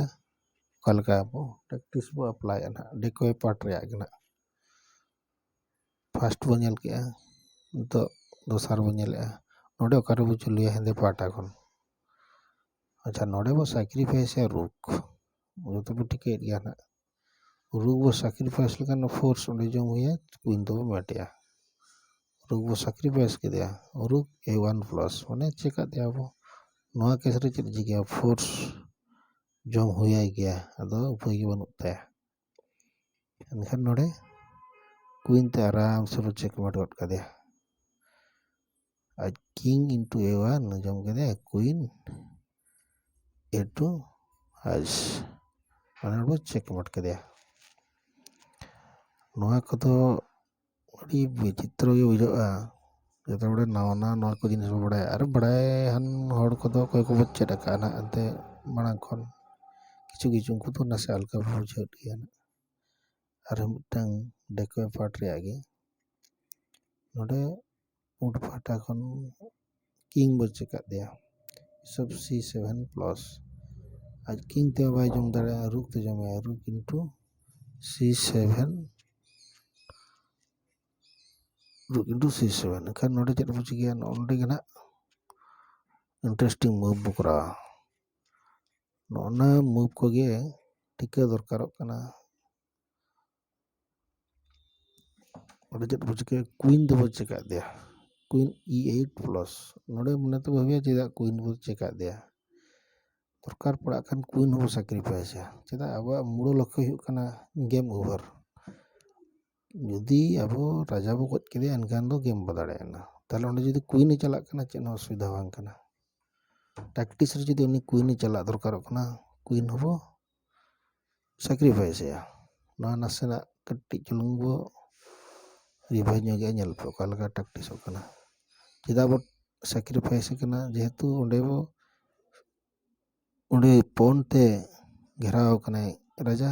ᱚᱠᱟ ᱞᱮᱠᱟ ᱟᱵᱚ ᱴᱮᱠᱴᱤᱥ ᱵᱚ ᱟᱯᱞᱟᱭᱮᱫᱼᱟ ᱱᱟᱦᱟᱜ ᱰᱮᱠᱚᱭ ᱯᱟᱨᱴ ᱨᱮᱭᱟᱜ ᱜᱮ ᱱᱟᱦᱟᱜ᱾ ᱯᱷᱟᱥᱴ ᱵᱚᱱ ᱧᱮᱞ ᱠᱮᱜᱼᱟ, ᱱᱤᱛᱚᱜ ᱫᱚᱥᱟᱨ ᱵᱚᱱ ᱧᱮᱞᱮᱜᱼᱟ᱾ ᱱᱚᱰᱮ ᱚᱠᱟ ᱨᱮᱵᱚ ᱪᱟᱹᱞᱩᱭᱟ ᱦᱮᱸᱫᱮ ᱯᱟᱦᱴᱟ ᱠᱷᱚᱱ? ᱟᱪᱪᱷᱟ, ᱱᱚᱰᱮ ᱵᱚ ᱥᱟᱠᱨᱤᱯᱷᱟᱭᱤᱥᱮᱜᱼᱟ ᱨᱩᱠ, ᱡᱚᱛᱚ ᱵᱚ ᱴᱷᱤᱠᱟᱹᱭᱮᱫ ᱜᱮᱭᱟ ᱱᱟᱦᱟᱜ᱾ ᱨᱩᱠ ᱵᱚ ᱥᱟᱠᱨᱤᱯᱷᱟᱭᱤᱥ ᱞᱮᱠᱷᱟᱱ ᱯᱷᱳᱨᱥ ᱚᱸᱰᱮ ᱡᱚᱢ ᱦᱩᱭᱟ, ᱠᱩᱭᱤᱱ ᱫᱚᱵᱚ ᱢᱮᱴᱮᱜᱼᱟ᱾ ᱨᱩᱠ ᱵᱚ ᱥᱟᱠᱨᱤᱯᱷᱟᱭᱤᱥ ᱠᱮᱫᱮᱭᱟ, ᱨᱩᱠ ᱮ ᱳᱣᱟᱱ ᱯᱞᱟᱥ, ᱢᱟᱱᱮ ᱪᱮᱠ ᱟᱫᱮᱭᱟ ᱵᱚ᱾ ᱱᱚᱣᱟ ᱠᱮᱥ ᱨᱮ ᱪᱮᱫ ᱪᱤᱠᱟᱹᱭᱟ? ᱯᱷᱳᱨᱥ ᱡᱚᱢ ᱦᱩᱭᱟᱭ ᱜᱮᱭᱟ, ᱟᱫᱚ ᱩᱯᱟᱹᱭ ᱜᱮ ᱵᱟᱹᱱᱩᱜ ᱛᱟᱭᱟ᱾ ᱮᱱᱠᱷᱟᱱ ᱱᱚᱰᱮ ᱠᱩᱭᱤᱱ ᱛᱮ ᱟᱨᱟᱢ ᱥᱮ ᱵᱚ ᱪᱮᱠᱢᱮᱴ ᱜᱚᱫ ᱠᱟᱫᱮᱭᱟ᱾ ᱟᱡ ᱠᱤᱝ ᱤᱱᱴᱩ ᱮ ᱳᱣᱟᱱ ᱡᱚᱢ ᱠᱮᱫᱟᱭ, ᱠᱩᱭᱤᱱ ᱮ ᱴᱩ ᱟᱡ, ᱢᱟᱱᱮ ᱵᱚ ᱪᱮᱠᱢᱮᱴ ᱠᱮᱫᱮᱭᱟ᱾ ᱱᱚᱣᱟ ᱠᱚᱫᱚ ᱟᱹᱰᱤ ᱵᱤᱪᱤᱛᱨᱚ ᱜᱮ ᱵᱩᱡᱷᱟᱹᱜᱼᱟ᱾ ᱡᱚᱛᱚ ᱦᱚᱲ ᱱᱟᱣᱟ ᱱᱟᱣᱟ ᱱᱚᱣᱟ ᱠᱚ ᱡᱤᱱᱤᱥ ᱵᱚ ᱵᱟᱲᱟᱭᱟ, ᱟᱨ ᱵᱟᱲᱟᱭᱟᱱ ᱦᱚᱲ ᱠᱚᱫᱚ ᱚᱠᱚᱭ ᱠᱚᱵᱚ ᱪᱮᱫ ᱟᱠᱟᱫᱼᱟ ᱱᱟᱦᱟᱜ ᱮᱱᱛᱮ ᱢᱟᱲᱟᱝ ᱠᱷᱚᱱ, ᱠᱤᱪᱷᱩ ᱠᱤᱪᱷᱩ ᱩᱱᱠᱩ ᱫᱚ ᱱᱟᱥᱮ ᱟᱞᱜᱟ ᱵᱚ ᱵᱩᱡᱷᱟᱹᱣᱮᱫ ᱜᱮᱭᱟ ᱱᱟᱦᱟᱜ᱾ ᱟᱨᱦᱚᱸ ᱢᱤᱫᱴᱟᱝ ᱰᱮᱠᱚᱭ ᱯᱟᱨᱴ ᱨᱮᱭᱟᱜ ᱜᱮ ᱱᱚᱰᱮ ᱩᱰ ᱯᱟᱦᱴᱟ ᱠᱷᱚᱱ ᱠᱤᱝ ᱵᱚ ᱪᱮᱠᱟᱫ ᱫᱮᱭᱟ, ᱦᱤᱥᱟᱹᱵ ᱥᱤ ᱥᱮᱵᱷᱮᱱ ᱯᱞᱟᱥ᱾ ᱟᱡ ᱠᱤᱝ ᱛᱮ ᱵᱟᱭ ᱡᱚᱢ ᱫᱟᱲᱮᱭᱟᱜᱼᱟ, ᱨᱩᱠ ᱛᱮ ᱡᱚᱢᱟᱭᱟ, ᱨᱩᱠ ᱤᱱᱴᱩ ᱥᱤ ᱥᱮᱵᱷᱮᱱ, ᱨᱩᱠ ᱤᱱᱴᱩ ᱥᱤ ᱥᱮᱵᱷᱮᱱ᱾ ᱮᱱᱠᱷᱟᱱ ᱱᱚᱰᱮ ᱪᱮᱫ ᱵᱚ ᱪᱤᱠᱟᱹᱭᱟ? ᱱᱚᱜᱼᱚ ᱱᱚᱰᱮ ᱜᱮ ᱱᱟᱦᱟᱜ ᱤᱱᱴᱟᱨᱮᱥᱴᱤᱝ ᱢᱩᱵᱷ ᱵᱚ ᱠᱚᱨᱟᱣᱟ᱾ ᱱᱚᱜᱼᱚ ᱱᱟ ᱢᱩᱵᱷ ᱠᱚᱜᱮ ᱴᱷᱤᱠᱟᱹ ᱫᱚᱨᱠᱟᱨᱚᱜ ᱠᱟᱱᱟ᱾ ᱚᱸᱰᱮ ᱪᱮᱫ ᱵᱚ ᱪᱤᱠᱟᱹᱭᱟ? ᱠᱩᱭᱤᱱ ᱫᱚᱵᱚ ᱪᱮᱠᱟᱫ ᱫᱮᱭᱟ, ᱠᱩᱭᱤᱱ ᱤ ᱮᱭᱤᱴ ᱯᱞᱟᱥ᱾ ᱱᱚᱰᱮ ᱢᱚᱱᱮ ᱛᱮ ᱵᱷᱟᱹᱵᱤᱭᱟ ᱪᱮᱫᱟᱜ ᱠᱩᱭᱤᱱ ᱵᱚ ᱪᱮᱠᱟᱫ ᱫᱮᱭᱟ? ᱫᱚᱨᱠᱟᱨ ᱯᱟᱲᱟᱜ ᱠᱷᱟᱱ ᱠᱩᱭᱤᱱ ᱦᱚᱸᱵᱚ ᱥᱟᱠᱨᱤᱯᱷᱟᱭᱤᱥᱟ᱾ ᱪᱮᱫᱟᱜ? ᱟᱵᱚᱣᱟᱜ ᱢᱩᱲ ᱞᱚᱠᱠᱷᱚ ᱦᱩᱭᱩᱜ ᱠᱟᱱᱟ ᱜᱮᱢ ᱳᱵᱷᱟᱨ᱾ ᱡᱩᱫᱤ ᱟᱵᱚ ᱨᱟᱡᱟ ᱵᱚ ᱜᱚᱡ ᱠᱮᱫᱮᱭᱟ, ᱮᱱᱠᱷᱟᱱ ᱫᱚ ᱜᱮᱢ ᱵᱚ ᱫᱟᱲᱮᱭᱟᱜᱼᱟ᱾ ᱛᱟᱦᱞᱮ ᱚᱸᱰᱮ ᱡᱩᱫᱤ ᱠᱩᱭᱤᱱ ᱮ ᱪᱟᱞᱟᱜ ᱠᱟᱱᱟ, ᱪᱮᱫ ᱦᱚᱸ ᱚᱥᱩᱵᱤᱫᱷᱟ ᱵᱟᱝ ᱠᱟᱱᱟ᱾ ᱴᱮᱠᱴᱤᱥ ᱨᱮ ᱡᱩᱫᱤ ᱩᱱᱤ ᱠᱩᱭᱤᱱ ᱮ ᱪᱟᱞᱟᱜ ᱫᱚᱨᱠᱟᱨᱚᱜ ᱠᱟᱱᱟ, ᱠᱩᱭᱤᱱ ᱦᱚᱸᱵᱚ ᱥᱟᱠᱨᱤᱯᱷᱟᱭᱤᱥ ᱮᱭᱟ᱾ ᱱᱚᱣᱟ ᱱᱟᱥᱮᱱᱟᱜ ᱠᱟᱹᱴᱤᱡ ᱪᱩᱞᱩᱝ ᱵᱚ ᱨᱤᱵᱷᱟᱭᱤᱡᱽ ᱧᱚᱜᱮᱜᱼᱟ, ᱧᱮᱞ ᱯᱮ ᱚᱠᱟ ᱞᱮᱠᱟ ᱴᱮᱠᱴᱤᱥᱚᱜ ᱠᱟᱱᱟ᱾ ᱪᱮᱫᱟᱜ ᱵᱚ ᱥᱟᱠᱨᱤᱯᱷᱟᱭᱤᱥ ᱠᱟᱱᱟ? ᱡᱮᱦᱮᱛᱩ ᱚᱸᱰᱮ ᱵᱚ, ᱚᱸᱰᱮ ᱯᱚᱱ ᱛᱮ ᱜᱷᱮᱨᱟᱣ ᱠᱟᱱᱟᱭ ᱨᱟᱡᱟ,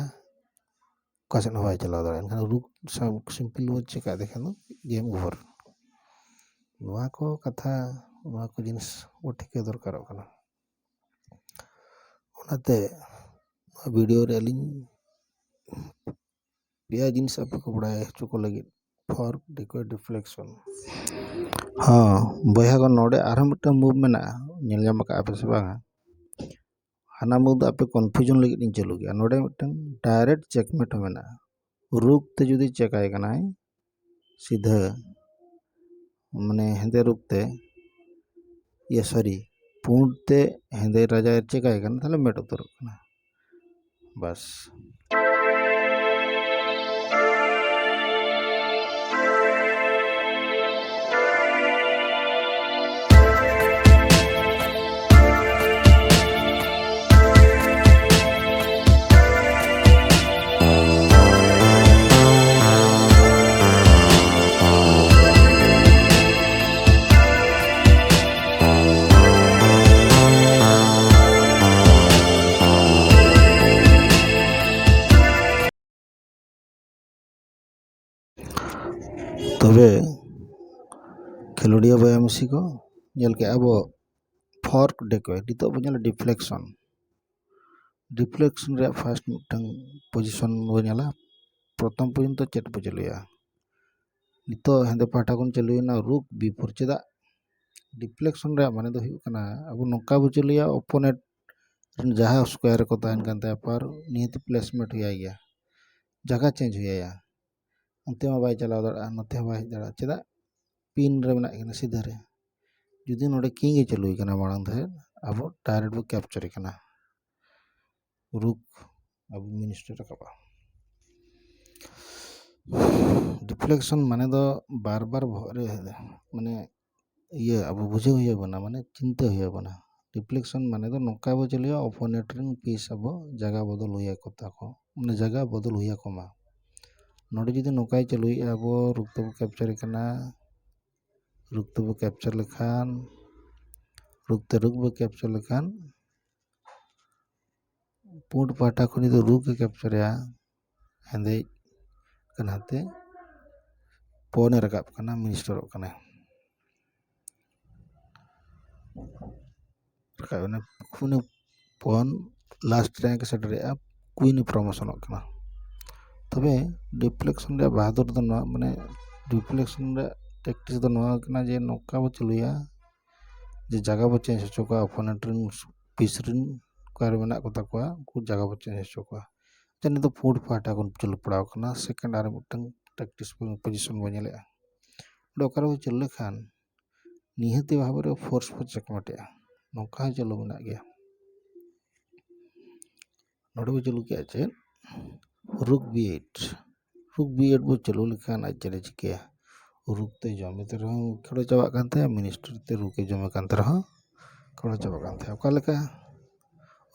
ᱚᱠᱟ ᱥᱮᱫ ᱦᱚᱸ ᱵᱟᱭ ᱪᱟᱞᱟᱣ ᱫᱟᱲᱮᱭᱟᱜᱼᱟ᱾ ᱮᱱᱠᱷᱟᱱ ᱨᱩᱠ ᱥᱟᱵ ᱥᱤᱢᱯᱤᱞ ᱵᱚ ᱪᱮᱠᱟ ᱫᱮᱠᱷᱟᱱ ᱫᱚ ᱜᱮᱢ ᱳᱵᱷᱟᱨ᱾ ᱱᱚᱣᱟ ᱠᱚ ᱠᱟᱛᱷᱟ ᱱᱚᱣᱟ ᱠᱚ ᱡᱤᱱᱤᱥ ᱵᱚ ᱴᱷᱤᱠᱟᱹ ᱫᱚᱨᱠᱟᱨᱚᱜ ᱠᱟᱱᱟ᱾ ᱚᱱᱟᱛᱮ ᱱᱚᱣᱟ ᱵᱷᱤᱰᱤᱭᱳ ᱨᱮ ᱟᱹᱞᱤᱧ ᱯᱮᱭᱟ ᱡᱤᱱᱤᱥ ᱟᱯᱮ ᱠᱚ ᱵᱟᱲᱟᱭ ᱦᱚᱪᱚ ᱠᱚ ᱞᱟᱹᱜᱤᱫ, ᱯᱷᱚᱨᱠ, ᱰᱤᱠᱚᱭ, ᱰᱤᱯᱷᱞᱮᱠᱥᱚᱱ᱾ ᱦᱚᱸ ᱵᱚᱭᱦᱟ ᱠᱚ, ᱱᱚᱰᱮ ᱟᱨᱦᱚᱸ ᱢᱤᱫᱴᱟᱝ ᱢᱩᱵᱷ ᱢᱮᱱᱟᱜᱼᱟ, ᱧᱮᱞ ᱧᱟᱢ ᱟᱠᱟᱫᱼᱟ ᱯᱮ ᱥᱮ ᱵᱟᱝᱟ? ᱦᱟᱱᱟ ᱢᱩᱵᱷ ᱫᱚ ᱟᱯᱮ ᱠᱚᱱᱯᱷᱤᱭᱩᱡᱚᱱ ᱞᱟᱹᱜᱤᱫ ᱤᱧ ᱪᱟᱹᱞᱩ ᱠᱮᱜᱼᱟ᱾ ᱱᱚᱰᱮ ᱢᱤᱫᱴᱟᱝ ᱰᱟᱭᱨᱮᱠᱴ ᱪᱮᱠᱢᱮᱴ ᱦᱚᱸ ᱢᱮᱱᱟᱜᱼᱟ᱾ ᱨᱩᱠ ᱛᱮ ᱡᱩᱫᱤ ᱪᱮᱠᱟᱭ ᱠᱟᱱᱟᱭ ᱥᱤᱫᱷᱟᱹ, ᱢᱟᱱᱮ ᱦᱮᱸᱫᱮ ᱨᱩᱠ ᱛᱮ, ᱤᱭᱟᱹ ᱥᱚᱨᱤ, ᱯᱩᱸᱰ ᱛᱮ ᱦᱮᱸᱫᱮ ᱨᱟᱡᱟᱭ ᱪᱮᱠᱟᱭ ᱠᱟᱱᱟ, ᱛᱟᱦᱞᱮ ᱢᱮᱴ ᱩᱛᱟᱹᱨᱚᱜ ᱠᱟᱱᱟ᱾ ᱵᱟᱥ᱾ ᱛᱚᱵᱮ ᱠᱷᱮᱞᱳᱰᱤᱭᱟᱹ ᱵᱚᱭᱦᱟ ᱢᱤᱥᱤ ᱠᱚ, ᱧᱮᱞ ᱠᱮᱜᱼᱟ ᱵᱚ ᱯᱷᱚᱨᱠ, ᱰᱮᱠᱚᱭ᱾ ᱱᱤᱛᱚᱜ ᱵᱚ ᱧᱮᱞᱟ ᱰᱤᱯᱷᱞᱮᱠᱥᱚᱱ᱾ ᱰᱤᱯᱷᱞᱮᱠᱥᱚᱱ ᱨᱮᱭᱟᱜ ᱯᱷᱟᱥᱴ ᱢᱤᱫᱴᱟᱝ ᱯᱚᱡᱤᱥᱚᱱ ᱵᱚ ᱧᱮᱞᱟ᱾ ᱯᱨᱚᱛᱷᱚᱢ ᱯᱚᱨᱡᱚᱱᱛᱚ ᱪᱮᱫ ᱵᱚ ᱪᱟᱹᱞᱩᱭᱟ? ᱱᱤᱛᱚᱜ ᱦᱮᱸᱫᱮ ᱯᱟᱦᱴᱟ ᱠᱷᱚᱱ ᱪᱟᱹᱞᱩᱭᱮᱱᱟ ᱨᱩᱠ ᱵᱤ ᱯᱷᱳᱨ᱾ ᱪᱮᱫᱟᱜ? ᱰᱤᱯᱷᱞᱮᱠᱥᱚᱱ ᱨᱮᱭᱟᱜ ᱢᱟᱱᱮ ᱫᱚ ᱦᱩᱭᱩᱜ ᱠᱟᱱᱟ, ᱟᱵᱚ ᱱᱚᱝᱠᱟ ᱵᱚ ᱪᱟᱹᱞᱩᱭᱟ, ᱚᱯᱳᱱᱮᱱᱴ ᱨᱮᱱ ᱡᱟᱦᱟᱸ ᱥᱠᱚᱭᱟᱨ ᱨᱮᱠᱚ ᱛᱟᱦᱮᱱ ᱠᱟᱱ ᱛᱟᱭᱟ ᱯᱟᱨ, ᱱᱤᱦᱟᱹᱛ ᱯᱞᱮᱥᱢᱮᱱᱴ ᱦᱩᱭ ᱟᱭ ᱜᱮᱭᱟ, ᱡᱟᱭᱜᱟ ᱪᱮᱧᱡᱽ ᱦᱩᱭ ᱟᱭᱟ᱾ ᱚᱱᱛᱮ ᱢᱟ ᱵᱟᱭ ᱪᱟᱞᱟᱣ ᱫᱟᱲᱮᱭᱟᱜᱼᱟ, ᱱᱚᱛᱮ ᱦᱚᱸ ᱵᱟᱭ ᱦᱮᱡ ᱫᱟᱲᱮᱭᱟᱜᱼᱟ᱾ ᱪᱮᱫᱟᱜ? ᱯᱤᱱ ᱨᱮ ᱢᱮᱱᱟᱜ ᱠᱤᱱᱟ ᱥᱤᱫᱷᱟᱹ ᱨᱮ᱾ ᱡᱩᱫᱤ ᱱᱚᱰᱮ ᱠᱤᱝ ᱮ ᱪᱟᱹᱞᱩᱭ ᱠᱟᱱᱟ ᱢᱟᱲᱟᱝ ᱫᱷᱟᱨᱮ, ᱟᱵᱚ ᱰᱟᱭᱨᱮᱠᱴ ᱵᱚ ᱠᱮᱯᱪᱟᱨᱮ ᱠᱟᱱᱟ, ᱨᱩᱠ ᱟᱵᱚ ᱢᱤᱱᱤᱥᱴᱟᱨ ᱨᱟᱠᱟᱵᱼᱟ᱾ ᱰᱤᱯᱷᱞᱮᱠᱥᱚᱱ ᱢᱟᱱᱮ ᱫᱚ ᱵᱟᱨ ᱵᱟᱨ ᱵᱚᱦᱚᱜ ᱨᱮ, ᱢᱟᱱᱮ ᱤᱭᱟᱹ ᱟᱵᱚ ᱵᱩᱡᱷᱟᱹᱣ ᱦᱩᱭ ᱟᱵᱚᱱᱟ, ᱢᱟᱱᱮ ᱪᱤᱱᱛᱟᱹ ᱦᱩᱭ ᱟᱵᱚᱱᱟ᱾ ᱰᱤᱯᱷᱞᱮᱠᱥᱚᱱ ᱢᱟᱱᱮ ᱫᱚ ᱱᱚᱝᱠᱟ ᱵᱚ ᱪᱟᱹᱞᱩᱭᱟ, ᱚᱯᱳᱱᱮᱱᱴ ᱨᱮᱱ ᱯᱤᱥ ᱟᱵᱚ ᱡᱟᱭᱜᱟ ᱵᱚᱫᱚᱞ ᱦᱩᱭ ᱟᱠᱚ ᱛᱟᱠᱚ, ᱢᱟᱱᱮ ᱡᱟᱭᱜᱟ ᱵᱚᱫᱚᱞ ᱦᱩᱭ ᱟᱠᱚ ᱢᱟ᱾ ᱱᱚᱰᱮ ᱡᱩᱫᱤ ᱱᱚᱝᱠᱟᱭ ᱪᱟᱹᱞᱩᱭᱮᱫᱼᱟ, ᱟᱵᱚ ᱨᱩᱠ ᱛᱮᱵᱚ ᱠᱮᱯᱪᱟᱨᱮ ᱠᱟᱱᱟ, ᱨᱩᱠ ᱛᱮᱵᱚ ᱠᱮᱯᱪᱟᱨ ᱞᱮᱠᱷᱟᱱ, ᱨᱩᱠ ᱛᱮ ᱨᱩᱠ ᱵᱚ ᱠᱮᱯᱪᱟᱨ ᱞᱮᱠᱷᱟᱱ, ᱯᱩᱸᱰ ᱯᱟᱦᱴᱟ ᱠᱷᱚᱱ ᱡᱩᱫᱤ ᱨᱩᱠ ᱮ ᱠᱮᱯᱪᱟᱨᱮᱭᱟ, ᱦᱮᱸᱫᱮ ᱠᱟᱱᱟᱛᱮ ᱯᱚᱱᱮ ᱨᱟᱠᱟᱵ ᱠᱟᱱᱟ, ᱢᱤᱱᱤᱥᱴᱟᱨᱚᱜ ᱠᱟᱱᱟᱭ᱾ ᱨᱟᱠᱟᱵ ᱮᱱᱟ, ᱩᱱᱤ ᱯᱚᱱ ᱞᱟᱥᱴ ᱨᱮ ᱥᱮᱴᱮᱨᱮᱜᱼᱟ, ᱠᱩᱭᱤᱱ ᱮ ᱯᱨᱚᱢᱳᱥᱚᱱᱚᱜ ᱠᱟᱱᱟ᱾ ᱛᱚᱵᱮ ᱰᱤᱯᱷᱞᱮᱠᱥᱚᱱ ᱨᱮᱭᱟᱜ ᱵᱟᱦᱟᱫᱩᱨ ᱫᱚ ᱱᱚᱣᱟ, ᱢᱟᱱᱮ ᱰᱤᱯᱷᱞᱮᱠᱥᱚᱱ ᱨᱮᱭᱟᱜ ᱴᱮᱠᱴᱤᱠᱥ ᱫᱚ ᱱᱚᱣᱟ ᱠᱟᱱᱟ ᱡᱮ ᱱᱚᱝᱠᱟ ᱵᱚ ᱪᱟᱹᱞᱩᱭᱟ ᱡᱮ ᱡᱟᱭᱜᱟ ᱵᱚ ᱪᱮᱧᱡᱽ ᱦᱚᱪᱚ ᱠᱚᱣᱟ, ᱚᱯᱳᱱᱮᱱᱴ ᱨᱮᱱ ᱯᱤᱪ ᱨᱮᱱ ᱚᱠᱟᱨᱮ ᱢᱮᱱᱟᱜ ᱠᱚᱛᱟ ᱠᱚᱣᱟ ᱩᱱᱠᱩ ᱡᱟᱭᱜᱟ ᱵᱚ ᱪᱮᱧᱡᱽ ᱦᱚᱪᱚ ᱠᱚᱣᱟ᱾ ᱟᱪᱪᱷᱟ, ᱱᱤᱛᱚᱜ ᱯᱩᱸᱰ ᱯᱟᱦᱴᱟ ᱠᱷᱚᱱ ᱪᱟᱹᱞᱩ ᱯᱟᱲᱟᱣ ᱠᱟᱱᱟ, ᱥᱮᱠᱮᱱᱰ ᱟᱨ ᱢᱤᱫᱴᱟᱝ ᱯᱨᱮᱠᱴᱤᱥ ᱯᱚᱡᱤᱥᱚᱱ ᱵᱚᱱ ᱧᱮᱞᱮᱜᱼᱟ᱾ ᱚᱸᱰᱮ ᱚᱠᱟᱨᱮ ᱵᱚ ᱪᱟᱹᱞᱩ ᱞᱮᱠᱷᱟᱱ ᱱᱤᱦᱟᱹᱛᱤ ᱵᱷᱟᱵᱽ ᱨᱮ ᱯᱷᱳᱨᱥ ᱵᱚ ᱪᱮᱠᱢᱮᱴᱮᱜᱼᱟ, ᱱᱚᱝᱠᱟ ᱦᱚᱸ ᱪᱟᱹᱞᱩ ᱢᱮᱱᱟᱜ ᱜᱮᱭᱟ᱾ ᱱᱚᱰᱮ ᱵᱚ ᱪᱟᱹᱞᱩ ᱠᱮᱜᱼᱟ ᱪᱮᱫ? ᱨᱩᱠ ᱵᱤ ᱮᱭᱤᱴ᱾ ᱨᱩᱠ ᱵᱤ ᱮᱭᱤᱴ ᱵᱚ ᱪᱟᱹᱞᱩ ᱞᱮᱠᱷᱟᱱ ᱟᱡ ᱪᱮᱫ ᱮ ᱪᱤᱠᱟᱹᱭᱟ? ᱨᱩᱠ ᱛᱮ ᱡᱚᱢᱮ ᱛᱮ ᱨᱮᱦᱚᱸ ᱠᱷᱮᱲᱚ ᱪᱟᱵᱟᱜ ᱠᱟᱱ ᱛᱟᱭᱟ, ᱢᱤᱱᱤᱥᱴᱟᱨ ᱛᱮ ᱨᱩᱠ ᱮ ᱡᱚᱢᱮ ᱠᱟᱱ ᱛᱮ ᱨᱮᱦᱚᱸ ᱠᱷᱮᱲᱚ ᱪᱟᱵᱟᱜ ᱠᱟᱱ ᱛᱟᱭᱟ᱾ ᱚᱠᱟ ᱞᱮᱠᱟ?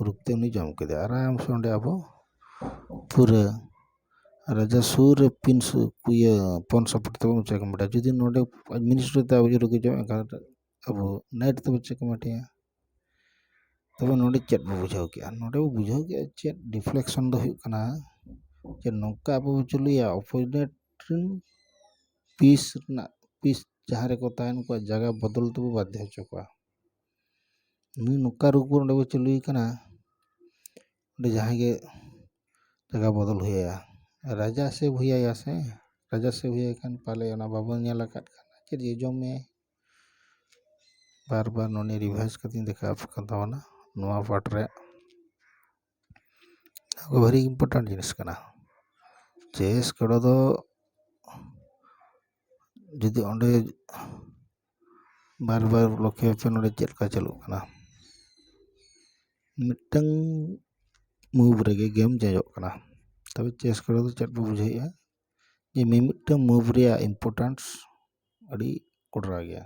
ᱨᱩᱠ ᱛᱮ ᱩᱱᱤ ᱡᱚᱢ ᱠᱮᱫᱟ᱾ ᱟᱨᱟᱢ ᱥᱮ ᱚᱸᱰᱮ ᱟᱵᱚ ᱯᱩᱨᱟᱹ ᱨᱟᱡᱟ ᱥᱩᱨ ᱨᱮ ᱯᱤᱱ ᱥᱩ-, ᱤᱭᱟᱹ, ᱯᱚᱱ ᱥᱟᱯᱚᱨᱴ ᱛᱮᱵᱚᱱ ᱪᱮᱠᱢᱮᱴᱟ᱾ ᱡᱩᱫᱤ ᱱᱚᱰᱮ ᱢᱤᱱᱤᱥᱴᱟᱨ ᱛᱮ ᱟᱵᱚ ᱡᱩᱫᱤ ᱨᱩᱠ ᱮ ᱡᱚᱢᱮᱫ ᱠᱷᱟᱱ ᱟᱵᱚ ᱱᱟᱭᱤᱴ ᱛᱮᱵᱚ ᱪᱮᱠᱢᱮᱴᱮᱭᱟ᱾ ᱛᱚᱵᱮ ᱱᱚᱰᱮ ᱪᱮᱫ ᱵᱚ ᱵᱩᱡᱷᱟᱹᱣ ᱠᱮᱜᱼᱟ? ᱱᱚᱰᱮ ᱵᱚ ᱵᱩᱡᱷᱟᱹᱣ ᱠᱮᱜᱼᱟ ᱪᱮᱫ ᱰᱤᱯᱷᱞᱮᱠᱥᱚᱱ ᱫᱚ ᱦᱩᱭᱩᱜ ᱠᱟᱱᱟ ᱡᱮ ᱱᱚᱝᱠᱟ ᱟᱵᱚ ᱵᱚ ᱪᱟᱹᱞᱩᱭᱟ, ᱚᱯᱳᱱᱮᱱᱴ ᱨᱮᱱ ᱯᱤᱪ ᱨᱮᱱᱟᱜ, ᱯᱤᱪ ᱡᱟᱦᱟᱸ ᱨᱮᱠᱚ ᱛᱟᱦᱮᱱ, ᱩᱱᱠᱩᱣᱟᱜ ᱡᱟᱭᱜᱟ ᱵᱚᱫᱚᱞ ᱛᱮᱵᱚ ᱵᱟᱫᱽᱫᱷᱚ ᱦᱚᱪᱚ ᱠᱚᱣᱟ᱾ ᱱᱩᱭ ᱱᱚᱝᱠᱟ ᱨᱩᱠ ᱵᱚ ᱱᱚᱰᱮ ᱵᱚ ᱪᱟᱹᱞᱩᱭᱮ ᱠᱟᱱᱟ, ᱚᱸᱰᱮ ᱡᱟᱦᱟᱸᱭ ᱜᱮ ᱡᱟᱭᱜᱟ ᱵᱚᱫᱚᱞ ᱦᱩᱭ ᱟᱭᱟ᱾ ᱨᱟᱡᱟ ᱥᱮᱵᱷ ᱦᱩᱭ ᱟᱭᱟ ᱥᱮ, ᱨᱟᱡᱟ ᱥᱮᱵᱷ ᱦᱩᱭ ᱟᱭ ᱠᱷᱟᱱ ᱯᱟᱞᱮ ᱚᱱᱟ ᱵᱟᱵᱚᱱ ᱧᱮᱞ ᱟᱠᱟᱫ ᱠᱷᱟᱱ ᱪᱮᱫ ᱡᱚᱡᱚᱢ ᱢᱮᱭᱟᱭ? ᱵᱟᱨ ᱵᱟᱨ ᱱᱚᱰᱮ ᱨᱤᱵᱷᱟᱭᱤᱡᱽ ᱠᱟᱛᱮᱧ ᱫᱮᱠᱷᱟᱣ ᱟᱯᱮ ᱠᱟᱱ ᱛᱟᱵᱚᱱᱟ ᱱᱚᱣᱟ ᱯᱟᱨᱴ ᱨᱮ᱾ ᱱᱚᱣᱟ ᱠᱚ ᱵᱷᱟᱹᱨᱤ ᱤᱢᱯᱚᱨᱴᱮᱱᱴ ᱡᱤᱱᱤᱥ ᱠᱟᱱᱟ᱾ ᱪᱮᱥ ᱠᱚᱲᱟ ᱫᱚ ᱡᱩᱫᱤ ᱚᱸᱰᱮ ᱵᱟᱨ ᱵᱟᱨ ᱞᱚᱠᱠᱷᱚ ᱯᱮ ᱱᱚᱰᱮ ᱪᱮᱫ ᱞᱮᱠᱟ ᱪᱟᱹᱞᱩᱜ ᱠᱟᱱᱟ, ᱢᱤᱫᱴᱟᱝ ᱢᱩᱵᱷ ᱨᱮᱜᱮ ᱜᱮᱢ ᱪᱮᱧᱡᱚᱜ ᱠᱟᱱᱟ᱾ ᱛᱚᱵᱮ ᱪᱮᱥ ᱠᱚᱨᱮ ᱫᱚ ᱪᱮᱫ ᱵᱚ ᱵᱩᱡᱷᱟᱹᱣᱮᱫᱼᱟ ᱡᱮ ᱢᱤᱢᱤᱫᱴᱟᱝ ᱢᱩᱵᱷ ᱨᱮᱭᱟᱜ ᱤᱢᱯᱚᱨᱴᱮᱱᱥ ᱟᱹᱰᱤ ᱠᱚᱰᱨᱟ ᱜᱮᱭᱟ᱾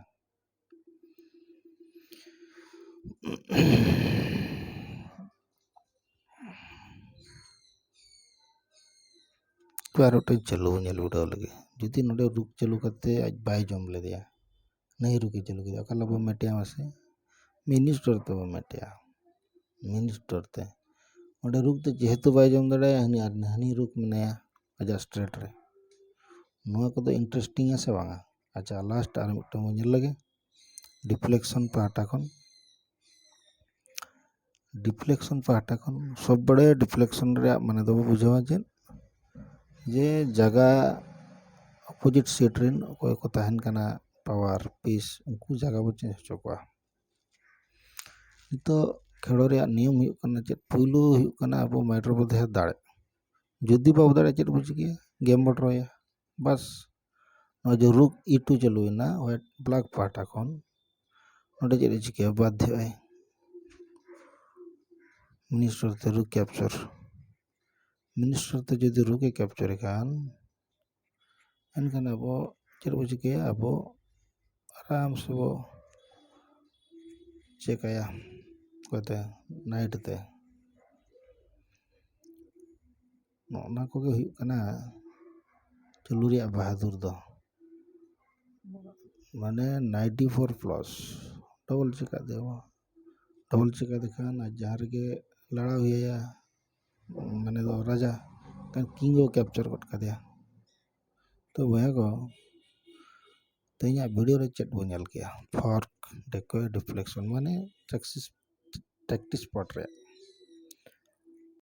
ᱛᱚ ᱟᱨ ᱢᱤᱫᱴᱮᱱ ᱪᱟᱹᱞᱩ ᱧᱮᱞ ᱵᱤᱰᱟᱹᱣ ᱞᱮᱜᱮ᱾ ᱡᱩᱫᱤ ᱱᱚᱰᱮ ᱨᱩᱠ ᱪᱟᱹᱞᱩ ᱠᱟᱛᱮ ᱟᱡ ᱵᱟᱭ ᱡᱚᱢ ᱞᱮᱫᱮᱭᱟ, ᱱᱟᱹᱭ ᱨᱩᱠ ᱮ ᱪᱟᱹᱞᱩ ᱠᱮᱫᱟ, ᱚᱠᱟ ᱦᱤᱞᱳᱜ ᱵᱚ ᱢᱮᱴᱮᱭᱟ ᱢᱟᱥᱮ? ᱢᱤᱱᱤᱥᱴᱟᱨ ᱛᱮᱵᱚ ᱢᱮᱴᱮᱭᱟ, ᱢᱤᱱᱤᱥᱴᱟᱨ ᱛᱮ᱾ ᱚᱸᱰᱮ ᱨᱩᱠ ᱛᱮ ᱡᱮᱦᱮᱛᱩ ᱵᱟᱭ ᱡᱚᱢ ᱫᱟᱲᱮᱭᱟᱜᱼᱟ, ᱦᱟᱹᱱᱤ ᱟᱨ ᱦᱟᱹᱱᱤ ᱨᱩᱠ ᱢᱮᱱᱟᱭᱟ ᱟᱡᱟᱜ ᱥᱴᱨᱮᱴ ᱨᱮ᱾ ᱱᱚᱣᱟ ᱠᱚᱫᱚ ᱤᱱᱴᱟᱨᱮᱥᱴᱤᱝ ᱟ ᱥᱮ ᱵᱟᱝᱟ? ᱟᱪᱪᱷᱟ, ᱞᱟᱥᱴ ᱟᱨ ᱢᱤᱫᱴᱟᱝ ᱵᱚᱱ ᱧᱮᱞ ᱞᱮᱜᱮ, ᱰᱤᱯᱷᱞᱮᱠᱥᱚᱱ ᱯᱟᱦᱴᱟ ᱠᱷᱚᱱ᱾ ᱰᱤᱯᱷᱞᱮᱠᱥᱚᱱ ᱯᱟᱦᱴᱟ ᱠᱷᱚᱱ ᱥᱚᱵ ᱵᱟᱲᱮ ᱰᱤᱯᱷᱞᱮᱠᱥᱚᱱ ᱨᱮᱭᱟᱜ ᱢᱟᱱᱮ ᱫᱚᱵᱚ ᱵᱩᱡᱷᱟᱹᱣᱟ ᱪᱮᱫ? ᱡᱮ ᱡᱟᱭᱜᱟ ᱚᱯᱳᱡᱤᱴ ᱥᱮᱴ ᱨᱮᱱ ᱚᱠᱚᱭ ᱠᱚ ᱛᱟᱦᱮᱱ ᱠᱟᱱᱟ ᱯᱟᱣᱟᱨ ᱯᱤᱥ, ᱩᱱᱠᱩ ᱡᱟᱭᱜᱟ ᱵᱚ ᱪᱮᱧᱡᱽ ᱦᱚᱪᱚ ᱠᱚᱣᱟ᱾ ᱱᱤᱛᱚᱜ ᱠᱷᱮᱞᱳ ᱨᱮᱭᱟᱜ ᱱᱤᱭᱚᱢ ᱦᱩᱭᱩᱜ ᱠᱟᱱᱟ ᱪᱮᱫ? ᱯᱩᱭᱞᱩ ᱦᱩᱭᱩᱜ ᱠᱟᱱᱟ ᱟᱵᱚ ᱢᱟᱭᱤᱱᱰ ᱨᱮᱵᱚ ᱫᱚᱦᱚᱭᱟ ᱫᱟᱲᱮ᱾ ᱡᱩᱫᱤ ᱵᱟᱵᱚ ᱫᱟᱲᱮᱭᱟᱜᱼᱟ, ᱪᱮᱫ ᱵᱚ ᱪᱤᱠᱟᱹᱭᱟ? ᱜᱮᱢ ᱵᱚ ᱰᱨᱚᱭᱟ᱾ ᱵᱟᱥ, ᱱᱚᱣᱟ ᱡᱮ ᱨᱩᱠ ᱤ ᱴᱩ ᱪᱟᱹᱞᱩᱭᱮᱱᱟ ᱦᱳᱣᱟᱭᱤᱴ ᱵᱞᱮᱠ ᱯᱟᱦᱴᱟ ᱠᱷᱚᱱ, ᱱᱚᱰᱮ ᱪᱮᱫ ᱮ ᱪᱤᱠᱟᱹᱭᱟ? ᱵᱟᱫᱽᱫᱷᱚᱜᱼᱟᱭ ᱢᱤᱱᱤᱥᱴᱟᱨ ᱛᱮ ᱨᱩᱠ ᱠᱮᱯᱪᱟᱨ᱾ ᱢᱤᱱᱤᱥᱴᱟᱨ ᱛᱮ ᱡᱩᱫᱤ ᱨᱩᱠ ᱮ ᱠᱮᱯᱪᱟᱨ ᱠᱷᱟᱱ, ᱮᱱᱠᱷᱟᱱ ᱟᱵᱚ ᱪᱮᱫ ᱵᱚ ᱪᱤᱠᱟᱹᱭᱟ? ᱟᱵᱚ ᱟᱨᱟᱢ ᱥᱮ ᱵᱚ ᱪᱮᱠᱟᱭᱟ ᱚᱠᱚᱭᱛᱮ? ᱱᱟᱭᱤᱴ ᱛᱮ᱾ ᱱᱚᱜᱼᱱᱟ ᱠᱚᱜᱮ ᱦᱩᱭᱩᱜ ᱠᱟᱱᱟ ᱪᱟᱹᱞᱩ ᱨᱮᱭᱟᱜ ᱵᱟᱦᱟᱫᱩᱨ ᱫᱚ᱾ ᱢᱟᱱᱮ ᱱᱟᱭᱤᱱᱴᱤ ᱯᱷᱳᱨ ᱯᱞᱟᱥ ᱰᱚᱵᱚᱞ ᱪᱮᱠᱟ ᱫᱮᱵᱚ, ᱰᱚᱵᱚᱞ ᱪᱮᱠᱟ ᱫᱮᱠᱷᱟᱱ ᱟᱨ ᱡᱟᱦᱟᱸ ᱨᱮᱜᱮ ᱞᱟᱲᱟᱣ ᱦᱩᱭᱟᱭᱟ, ᱢᱟᱱᱮ ᱫᱚ ᱨᱟᱡᱟ, ᱠᱤᱝ ᱠᱚ ᱠᱮᱯᱪᱟᱨ ᱜᱚᱫ ᱠᱟᱫᱮᱭᱟ᱾ ᱛᱚ ᱵᱚᱭᱦᱟ ᱠᱚ, ᱛᱮᱦᱮᱧᱟᱜ ᱵᱷᱤᱰᱤᱭᱳ ᱨᱮ ᱪᱮᱫ ᱵᱚᱱ ᱧᱮᱞ ᱠᱮᱜᱼᱟ? ᱯᱷᱚᱨᱠ, ᱰᱮᱠᱚᱭ, ᱰᱤᱯᱷᱞᱮᱠᱥᱚᱱ, ᱢᱟᱱᱮ ᱴᱮᱠᱥᱤᱥ ᱴᱮᱠᱴᱤᱠ ᱥᱯᱚᱴ ᱨᱮ᱾